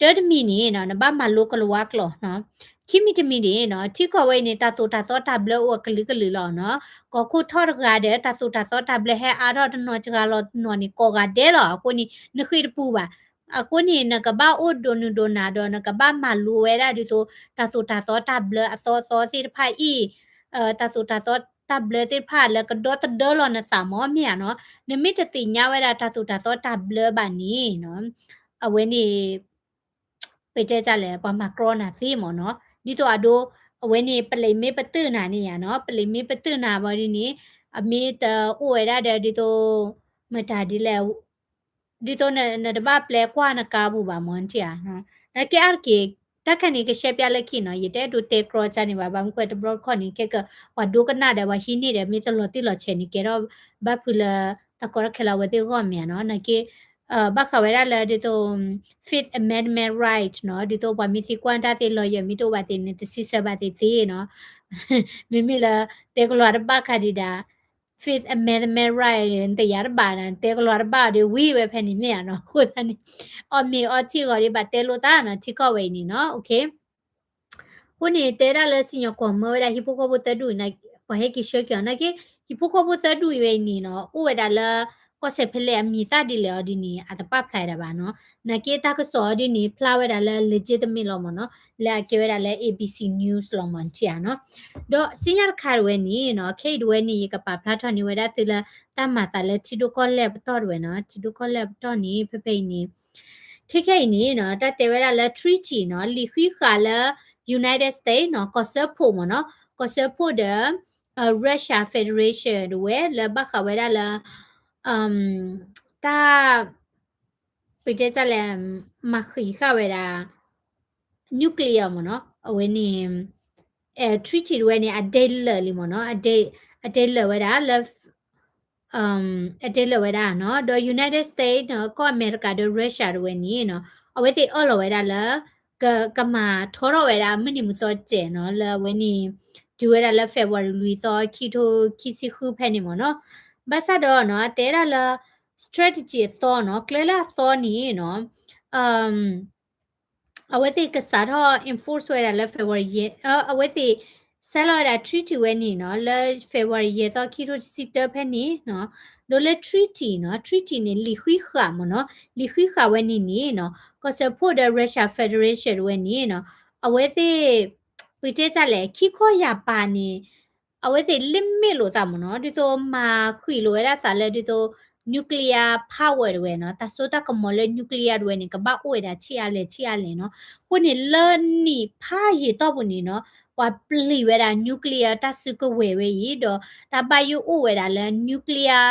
တၢ်တမံၤန့ၣ်နီၤ နဘၣ်မၤလိကလၤဝါကျိာ်နီၤ. ခံမံၤတမံၤန့ၣ်နီၤ ထံကီၢ်ဝဲအံၤန့ၣ် တၢ်သိၣ်တၢ်သီတၢ်ဘျၢအိၣ်အကလုာ်ကလုာ်လီၤနီၤ. ကီၢ်ခိၣ်ထီၣ်တဂၤဒီး တၢ်သိၣ်တၢ်သီတၢ်ဘျၢဟဲအါထီၣ်တနီၤစှၤလီၤတနီၤန့ၣ် ကိးဂၤဒဲးလီၤ. အဃိန့ၣ် နဃ့တပူၤဘၣ်. အဃိန့ၣ် နကဘၣ်အိၣ်ဒိးနုာ်ဒိးနၤဒီး နကဘၣ်မၤလိဝဲဒၣ်ဒ်သိး တၢ်သိၣ်တၢ်သီတၢ်ဘျၢအသီသီသ့ၣ်တဖၣ်အံၤ, တၢ်သိၣ်တၢ်သီတၢ်ဘျၢသ့ၣ်တဖၣ်လၢကဒီသဒၢလီၤနသးမ့ၢ်မ့ၢ်ဧါနီၤ. နမ့ၢ်တသ့ၣ်ညါဝဲဒၣ်တၢ်သိၣ်တၢ်သီတၢ်ဘျၢဘၣ်န့ၣ်နီၤ, အဝဲန့ၣ် ပတဲတၢ်လဲၣ် ပှၤမၤကြီနၤသ့မ့ၢ်နီၤ. ဒ်သိးအဒိ အဝဲန့ၣ် ပလံးမ့ၢ်ပတုာ်နၤန့ၣ်ဧါနီၤ, ပလံးမ့ၢ်ပတုာ်နၤဘၣ်ဒ်န့ၣ် အမ့ၢ်တအိၣ်ဝဲဒၣ်ဒီးဒ်သိး မတၤဒ်လဲၣ် ဒ်သိးနတဘၣ်ပျဲကွၢ်နကါပူၤဘၣ်မ့ၢ်ထံၣ်ဧါ. နာ်က့အါတက့ၢ် တၢ်ခါန့ၣ် ကရှဲပျါလၢခံနီၤ, ယတအဲၣ်ဒိးတဲကြီကါန့ၣ်ဘၣ်, ဘၣ်မနုၤဃိတဘျီတခီၣ်န့ၣ် ခဲက ပှၤဒိကနၣ်ဒီးပှၤဟံးန့ၢ်ဒီး မ့ၢ်တလီၤတံၢ်လီၤဆဲးန့ၣ် ကဲထီၣ်ဘၣ်ဖုးလၢ တၢ်ကီတၢ်ခဲလၢအဝဲသ့ၣ်ဂီၢ်မ့ၢ်ဧါနီၤ. နာ်က့ ဘၣ်ဃးဝဲဒၣ်လၢဒ်သိး Fifth Amendment right နီၤ, ဒ်သိးပှၤမ့ၢ်သံကွၢ်တၢ်သ့ lawyer မ့ၢ်တအိၣ်ဘၣ်သ့ၣ်န့ၣ် တစံးဆၢဘၣ်သ့ၣ်သ့ၣ်နီၤ. မ့မ့ၢ်လၢ တဲကလီၤတဘၣ်ခါဒံးဒၣ် Fifth Amendment right တယာ်တဘၣ်န့ၣ် တဲကလီၤတဘၣ်ဒီးဝံၤဝဲဖဲန့ၣ်မ့ၢ်ဧါနီၤ. အဃိသတးန့ၣ် အီၣ်မ့ၤအီထံအဂီၢ်ဒ်ဘၣ်တဲလိာ်သးနီၤ ထံကီၢ်ဝဲအံၤန့ၣ်နီၤ. အဃိန့ၣ် တဲဒၣ်လၢစံၣ်ညီၣ်ကွီၢ်မၢဝဲဒၣ်ဟံၣ်ဖိဃီဖိသၢဒူၣ်အံၤ ပှၤဟဲက့ၤဆှၢက့ၤအီၤနာ်က့ ဟံၣ်ဖိဃီဖိသၢဒူၣ်အံၤဝဲအံၤန့ၣ်နီၤ အိၣ်ဝဲဒၣ်လၢ ကီၢ်စဲးဖဲလဲၣ်အမံၤသၣ်ဒ်လဲၣ်အီၤဒ်န့ၣ် အတပာ်ဖျါဝဲဒၣ်ဘၣ်နီၤ. နာ်က့တၢ်ကစီၣ်အီၤဒ်န့ၣ် ဖျါဝဲဒၣ်လၢ legitimate လီၤမ့ၢ်နီၤ လၢအကဲဝဲဒၣ်လၢ ABC News လီၤမ့ၢ်ထံၣ်ဧါနီၤ. ဒီးစံၣ်ညီၣ်တခါတဝဲန့ၣ်နီၤ ခဲအံၤတဝဲန့ၣ် ယကပာ်ဖျါထီၣ်န့ၢ်ဝဲဒၣ်သုလၢတၢ်မၤသးလၢထံဒိၣ်ကီၢ်လဲၢ်ပတီၢ်တဝဲနီၤ. ထံဒိၣ်ကီၢ်လဲၢ်ပတီၢ်န့ၣ် ဖဲဖဲအံၤန့ၣ် ခဲခဲအံၤန့ၣ်နီၤ တၢ်တဲဝဲဒၣ်လၢ treaty နီၤ လံာ်ဃံးဃာ်လၢ United States နီၤ ကီၢ်စၢဖှိၣ်မ့ၢ်နီၤ ကီၢ်စၢဖှိၣ်ဒီး Russia Federation တဝဲ လၢဘၣ်ဃးဝဲဒၣ်လၢ တၢ် ပတဲတၢ်လဲၣ် မၤဃံးဃာ်ဝဲဒၣ် nuclear မ့ၢ်နီၤ အဝဲန့ၣ် treaty တဝဲန့ၣ် အဒဲလၢာ်လံမ့ၢ်နီၤ အဒဲလၢာ်ဝဲဒၣ်လၢ အတဲလၢာ်ဝဲဒၣ်နီၤ ဒီး United States နီၤ ကီၢ်အမဲရကၤဒီး Russia တဝဲန့ၣ်နီၤ အဝဲသ့ၣ်အၢၣ်လီၤဝဲဒၣ်လၢ က ကမၤထီထီၣ်ဝဲဒၣ်မုၢ်နံၤမုၢ်သီစဲးနီၤ လၢအဝဲန့ၣ် တုၤဝဲဒၣ်လၢ February လွံၢ်သီ ခံထိခံဆံဃုဖဲန့ၣ်မ့ၢ်နီၤ ဘၣ်ဆၣ်ဒီးနီၤ တဲဒၣ်လၢ strategy အသီနီၤ ကျဲလၢအသီန့ၣ်နီၤ အဝဲသ့ၣ်ကစးထီၣ် enforce ဝဲဒၣ်လၢ February ယဲၢ် အဝဲသ့ၣ် ဆဲးလီၤဝဲဒၣ် treaty ဝဲန့ၣ်နီၤ လၢ February ယဲၢ်သီ ခံထိတဆံတၢဖဲန့ၣ်နီၤ ဒီးလၢ treaty နီၤ treaty န့ၣ် လံာ်ဃံးဃာ်မ့ၢ်နီၤ လံာ်ဃံးဃာ်ဝဲန့ၣ်န့ၣ်နီၤ ကီၢ်စၢဖှိၣ်ဒီး Russia Federation တဝဲန့ၣ်နီၤ အဝဲသ့ၣ် ပတဲတၢ်လဲၣ် ခံခီယၢ်ပၤန့ၣ် အဝဲသ့ၣ် limit လိာ်သးမ့ၢ်နီၤ ဒ်သိးမၤဃံးလိာ်ဝဲဒၣ်သးလၢဒ်သိး nuclear power တဝဲနီၤ တၢ်စိတၢ်ကမီၤလၢ nuclear တဝဲန့ၣ် ကဘၣ်အိၣ်ဝဲဒၣ်ထံၣ်အါလဲၣ်ထံၣ်အါလဲၣ်နီၤ အဃိန့ၣ်လၢနံၣ်ဖးယံာ်တီၢ်ပူၤန့ၣ်နီၤ ပှၤပျံၤဝဲဒၣ် nuclear တၢ်စုကဝဲၤဝဲအံၤ ဒီးတၢ်ဘၣ်ယိၣ်အိၣ်ဝဲဒၣ်လၢ nuclear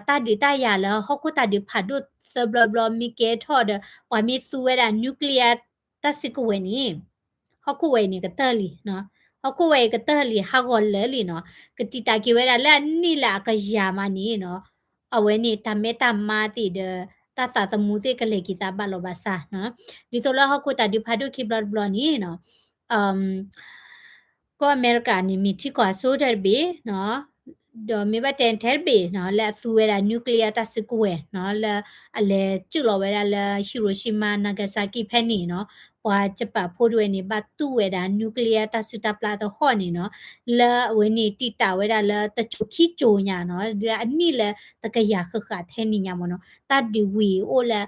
တၢ်ဒုးတၢ်ယၤလၢဟီၣ်ခိၣ်တၢ်ဒုးဖးဒိၣ်သၢဘျီဘျီမ့ၢ်ကဲထီၣ်ဒီး ပှၤမ့ၢ်သူဝဲဒၣ် nuclear တၢ်စုကဝဲၤန့ၣ် ဟီၣ်ခိၣ်ဝဲအံၤန့ၣ်ကတၢၢ်လံ, ဟီၣ်ခိၣ်ဝဲအံၤကတၢၢ်လံ ဟးဂီၤလၢာ်လံနီၤ, ကတံာ်တာ်က့ၤဝဲဒၣ်လၢအနံၣ်လၢအကယၤမးန့ၣ်နီၤ, အဝဲန့ၣ်တၢ်မဲတၢ်မါသ့ၣ်ဒီး တၢ်သးသမူသ့ၣ်ကလဲၤက့ၤသးဘၣ်လီၤဘၣ်ဆၣ်နီၤ, ဒ်သိးလၢဟီၣ်ခိၣ်တၢ်ဒုးဖးဒိၣ်ခံဘျီတဘျီန့ၣ်နီၤ ကီၢ်အမဲရကၤန့ၣ် မ့ၢ်ထံကီၢ်အစိၤတဘ့ၣ်နီၤ, ဒီးမ့ၢ်ဘၣ်တဲထဲတဘ့ၣ်နီၤ လၢအသူဝဲဒၣ် nuclear တၢ်စုကဝဲၤနီၤ လၢအလဲၤစုၣ်လီၤဝဲဒၣ်လၢ Hiroshima Nagasaki ဖဲန့ၣ်နီၤ ပှၤကပာ်ဖိတဝဲန့ၣ် ဘၣ်သူဝဲဒၣ် nuclear တၢ်စုတၢ်ပျၢ်တဟီၣ်န့ၣ်နီၤ လၢအဝဲန့ၣ်တံာ်တာ်ဝဲဒၣ်လၢတစိၤခံစိၤညါနီၤ လၢအနံၣ်လၢတကယၤဃၣ်ဃၣ်ထဲန့ၣ်ညါမ့ၢ်နီၤ တၢ်ဒုးဝံၤအိၣ်လၢ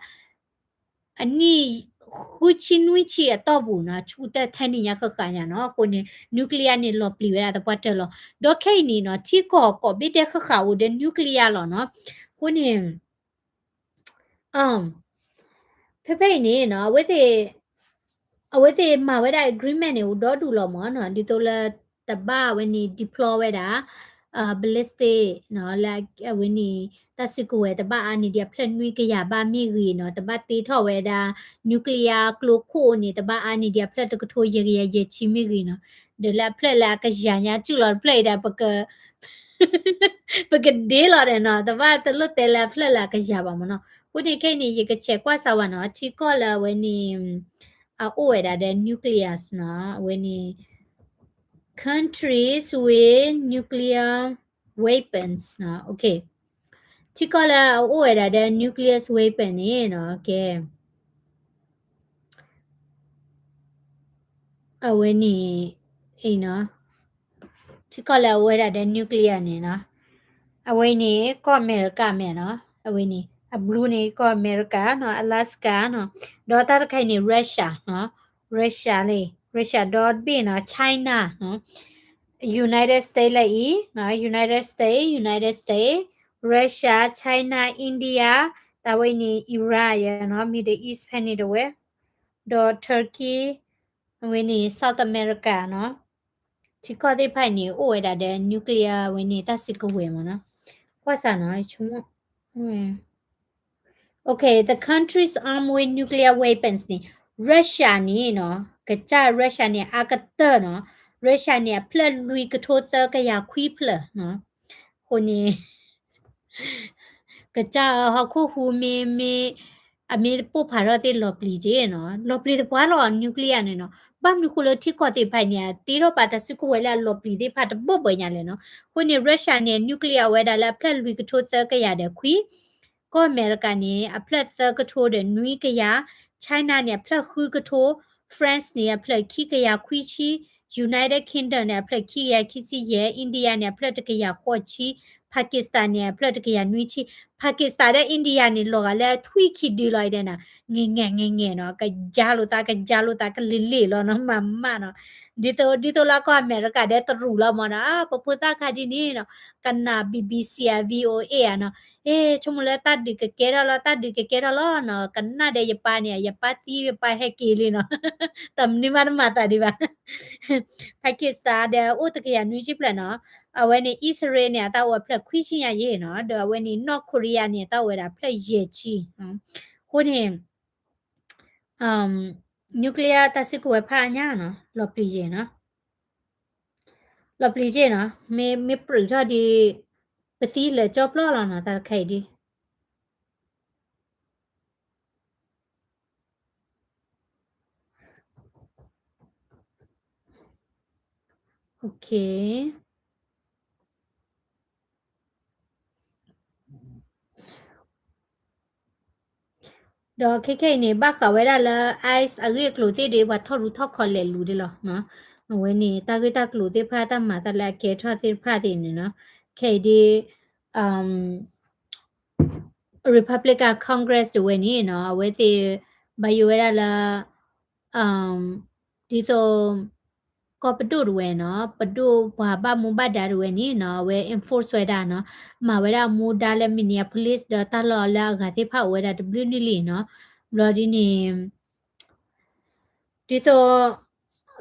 အနံၣ်ဃုဆံနွံဆံအတီၢ်ပူၤနီၤ ဆူတၢ်ထဲန့ၣ်ညါဃၣ်ဃၣ်ညါနီၤ အဃိန့ၣ် nuclear န့ၣ်လီၤပျံၤဝဲဒၣ်သပှၢ်တၢၢ်လီၤ. ဒီးခဲအံၤန့ၣ်နီၤ ထံကီၢ်ကိးဘ့ၣ်ဒဲးဃၣ်ဃၣ်အိၣ်ဒီး nuclear လီၤနီၤ အဃိန့ၣ် ဖဲဖဲအံၤန့ၣ်နီၤ အဝဲသ့ၣ် အဝဲသ့ၣ်မၤဝဲဒၣ် agreement န့ၣ် အိၣ်ဒီဒူၣ်လီၤမ့ၢ်နီၤ ဒ်သိးလၢတဘၣ်ဝဲန့ၣ် deploy ဝဲဒၣ် ballistic နီၤ လၢအဝဲန့ၣ် တၢ်စုကဝဲၤတဘၣ်အါန့ၢ်ဒံးအဖျၢၣ် နွံကယၤဘၣ်မ့ၢ်ဂ့ၤနီၤ တဘၣ်တ့ထီၣ်ဝဲဒၣ် nuclear ကျိခိၣ်န့ၣ် တဘၣ်အါန့ၢ်ဒံးအဖျၢၣ်တကထိယဲၢ်ကယၤယဲၢ်ဆံမ့ၢ်ဂ့ၤနီၤ ဒီးလၢအဖျၢၣ်လၢအကယၤညါစုၣ်လီၤတဖျၢၣ်အံၤဒီး ပကဒ့လီၤဒီးနီၤ တဘၣ်တလိၣ်တဲလၢအဖျၢၣ်လၢအကယၤဘၣ်မ့ၢ်နီၤ အဃိန့ၣ်ခဲအံၤန့ၣ် ယကဆဲးကွၢ်စၢၤဝဲနီၤ ထံကီၢ်လၢအဝဲန့ၣ် အအိၣ်ဝဲဒၣ်ဒီး nucleus နီၤ အဝဲန့ၣ် countries with nuclear weapons နီၤ ထံကီၢ်လၢအအိၣ်ဝဲဒၣ်ဒီး nuclear weapon န့ၣ်နီၤ ကဲ အဝဲန့ၣ် အံၤနီၤ ထံကီၢ်လၢအအိၣ်ဝဲဒၣ်ဒီး nuclear န့ၣ်နီၤ အဝဲန့ၣ် ကီၢ်အမဲရကၤမဲာ်နီၤ အဝဲန့ၣ် အ blue န့ၣ် ကီၢ်အမဲရကၤနီၤ Alaska နီၤ ဒီးတၢ်တခါအံၤန့ၣ် Russia နီၤ Russia လံ Russia ဒီတဘ့ၣ်နီၤ China နီၤ United States လၢအံၤနီၤ United States United States Russia China India တၢ်ဝဲအံၤန့ၣ် Iran ယဲနီၤ Middle East ဖဲန့ၣ်တဝဲ ဒီး Turkey အဝဲန့ၣ် South America နီၤ ထံကီၢ်သ့ၣ်တဖၣ်အံၤန့ၣ် အိၣ်ဝဲဒၣ်ဒီး nuclear အဝဲန့ၣ် တၢ်စုကဝဲၤမ့ၢ်နီၤ ကွၢ်စၢ်နီၤ ဆိကမိၣ် Okay, the countries armed with nuclear weapons န့ၣ် Russia န့ၣ်နီၤ ကစၢ် Russia န့ၣ် အါကတၢၢ်နီၤ Russia န့ၣ် အဖျၢၣ်လွံၢ်ကထိသၢကယၤခွံဖျၢၣ်နီၤ အဃိန့ၣ် ကစၢ်ဟီၣ်ခိၣ်ဟူးမ့ၢ် မ့ၢ် အမ့ၢ်ပိၢ်ဖးထီၣ်သ့ၣ်လီၤပျံၤက့နီၤ လီၤပျံၤသပှၢ်လီၤ nuclear န့ၣ်နီၤ ဘၣ်မနုၤဃိလၢထံကီၢ်သ့ၣ်တဖၣ်န့ၣ် တ့ထီၣ်ပာ်တၢ်စုကဝဲၤလၢအလီၤပျံၤသ့ၣ်တဖၣ်တဘၢၣ်ဘၢၣ်ညါလဲၣ်နီၤ အဃိန့ၣ် Russia န့ၣ် nuclear အိၣ်ဝဲဒၣ်လၢအဖျၢၣ်လွံၢ်ကထိသၢကယၤဒီးခွံ ကီၢ်အမဲရကၤန့ၣ် အဖျၢၣ်သၢကထိဒီးနွံကယၤ China န့ၣ် အဖျၢၣ်ဃုကထိ France န့ၣ် အဖျၢၣ်ခံကယၤခွံဆံ United Kingdom န့ၣ် အဖျၢၣ်ခံကယၤခံဆံယဲၢ် India န့ၣ် အဖျၢၣ်တကယၤဃိးဆံ Pakistan န့ၣ် အဖျၢၣ်တကယၤနွံဆံ Pakistan ဒီး India န့ၣ် လီၤဂာ်လၢထွံၣ်ခံဒုလီၤအံၤဒီးနီၤ ငဲၤငဲၤငဲၤငဲၤနီၤ ကယါလိာ်သး ကယါလိာ်သး ကလံၤလံၤလီၤနီၤ မၤမးနီၤ ဒ်သိး ဒ်သိးလၢကီၢ်အမဲရကၤဒီးတရူးလီၤမ့ၢ်နီၤ ပဖိသၣ်ခါဒ်န့ၣ်နီၤ ကနၣ် BBC ဧါ VOA ဧါနီၤ အဲ ဆိကမိၣ်လၢတၢ်ဒုးကကဲထီၣ်လီၤ တၢ်ဒုးကကဲထီၣ်လီၤနီၤ ကနၣ်ဒီးယပၢ်န့ၣ် ယပၢ်သံယပၢ်ဟဲက့ၤလံနီၤ တမနုၤမးတမၤသးဒံးဘၣ် Pakistan ဒီးအိၣ်တကယၤနွံဆံဖျၢၣ်နီၤ အဝဲန့ၣ် အံၣ်စရ့လးန့ၣ် အတၢ်အိၣ်ဝဲဖျၢၣ်ခွံဆံညါယဲၢ်နီၤ ဒီးအဝဲန့ၣ် North Korea န့ၣ် အတၢ်အိၣ်ဝဲဒၣ်ဖျၢၣ်ယဲၢ်ဆံ အဃိန့ၣ် nuclear တၢ်စုကဝဲၤဖးအါညါနီၤ လီၤပျံၤယဲၢ်နီၤ လီၤပျံၤယဲၢ်နီၤ မ့ၢ် မ့ၢ်ပြူးထီၣ်ဒီး ပသံလၢာ်ကၠီပျီလီၤနီၤ တၢ်တခါအံၤဒီး Okay ဒီးခဲခဲအံၤန့ၣ် ဘၣ်ဃးဝဲဒၣ်လၢ ICE အဂ့ၢ်အကျိၤသ့ၣ်ဒီး ပှၤထီၣ်ရူးထီၣ်ခီလဲၤလူၤဒ်လီၤ. အဝဲန့ၣ် တၢ်ဂ့ၢ်တၢ်ကျိၤသ့ၣ်တဖၣ် တၢ်မၤတၢ်လၢအကဲထီၣ်သ့ၣ်တဖၣ်သ့ၣ်န့ၣ်နီၤ ခဲအံၤဒ် Republican Congress တဝဲန့ၣ်နီၤ အဝဲသ့ၣ် ဘၣ်ယိၣ်ဝဲဒၣ်လၢ ဒ်သိး ကီၢ်ပဒိၣ်တဝဲနီၤ ပဒိၣ်ပှၤဘၣ်မူဘၣ်ဒါတဝဲန့ၣ်နီၤ အဝဲ enforce ဝဲဒၣ်နီၤ မၤဝဲဒၣ်အမူဒါလၢ Minneapolis ဒီးတၢ်လီၢ်လၢအဂၤသ့ၣ်တဖၣ်အိၣ်ဝဲဒၣ်တဘျုးနံၣ်လံနီၤ ဘျီဒ်န့ၣ် ဒ်သိး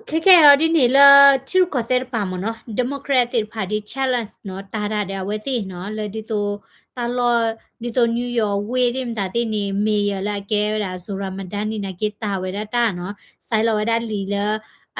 ခဲခဲအံၤဒ်န့ၣ်လၢထံရူၢ်ကီၢ်သဲးတပၤမ့ၢ်နီၤ Democrat သ့ၣ်တဖၣ်ဒ် challenge နီၤ တၢ်တၢ်ဒီးအဝဲသ့ၣ်နီၤ လၢဒ်သိး တၢ်လီၢ် ဒ်သိး New York ဝ့ၢ်သ့ၣ်မတၤသ့ၣ်န့ၣ် mayor လၢအကဲဝဲဒၣ် Zohran Mamdani န့ၣ် က့ၤတၢ်ဝဲဒၣ်တၢ်နီၤ စဲးလီၤဝဲဒၣ်လံာ်လၢ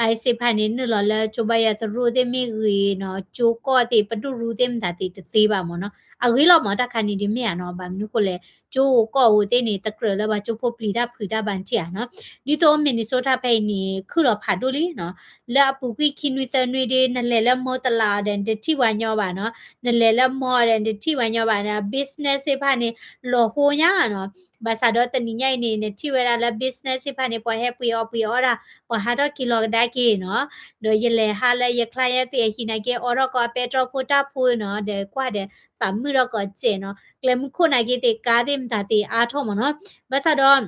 ICE သ့ၣ်တဖၣ်န့ၣ် နုာ်လီၤလၢကၠိဘါယွၤသရိာ်သ့ၣ်မ့ၢ်ဂ့ၤနီၤ ကၠိကီၢ်သ့ၣ် ပဒိၣ်ရူသ့ၣ်မတၤသ့ၣ်တသ့ဘၣ်မ့ၢ်နီၤ အဂ့ၤလီၤမ့ၢ်တၢ်ခါန့ၣ်ဒ်မ့ၢ်ဧါနီၤ ဘၣ်မနုၤဃိလဲၣ် ကၠိဧိၤကီၢ်ဧိၤသ့ၣ်န့ၣ် တကြၢးလၢပှၤကၠိဖိပျံၤတၢ်ဖုးတၢ်ဘၣ်ထံၣ်ဧါနီၤ. ဒ်သိး Minnesota ဖဲအံၤန့ၣ် ခုၣ်လီၤဖးဒိၣ်လံနီၤ. လၢအပူၤကွံာ်ခံနွံသၢနွံဒီး နလဲၤလၢမိၢ်တလးအီၤဒီး နတထံၣ်ပှၤညီဘၣ်နီၤ. နလဲၤလၢမိၢ်အီၤဒီး နတထံၣ်ပှၤညီဘၣ်နီၤ. Business သ့ၣ်တဖၣ်န့ၣ် လီၤဟိညါနီၤ. ဘၣ်ဆၣ်ဒီးတနံၤညါအံၤန့ၣ် နထံၣ်ဝဲဒၣ်လၢ business သ့ၣ်တဖၣ်န့ၣ် ပှၤဟဲပှ့ၤအီၣ်ပှ့ၤအီတၢ် ပှၤဟးထီၣ်က့ၤလီၤကဒါက့ၤနီၤ. ဒီးယလဲၤဟးလၢယ client သ့ၣ်အဟံၣ်နာ်က့ အိးထီၣ်ကိးအပဲတြီဖိတၢ်ဖိနီၤ, ဒီးကွၢ်ဒီးသးမုာ်ထီၣ်ကိးစဲးနီၤ, ကျဲမုၢ်ခိၣ်နာ်က့သ့ၣ် ကါသ့ၣ်မတၤသ့ၣ်အါထီၣ်မ့ၢ်နီၤ. ဘၣ်ဆၣ်ဒီး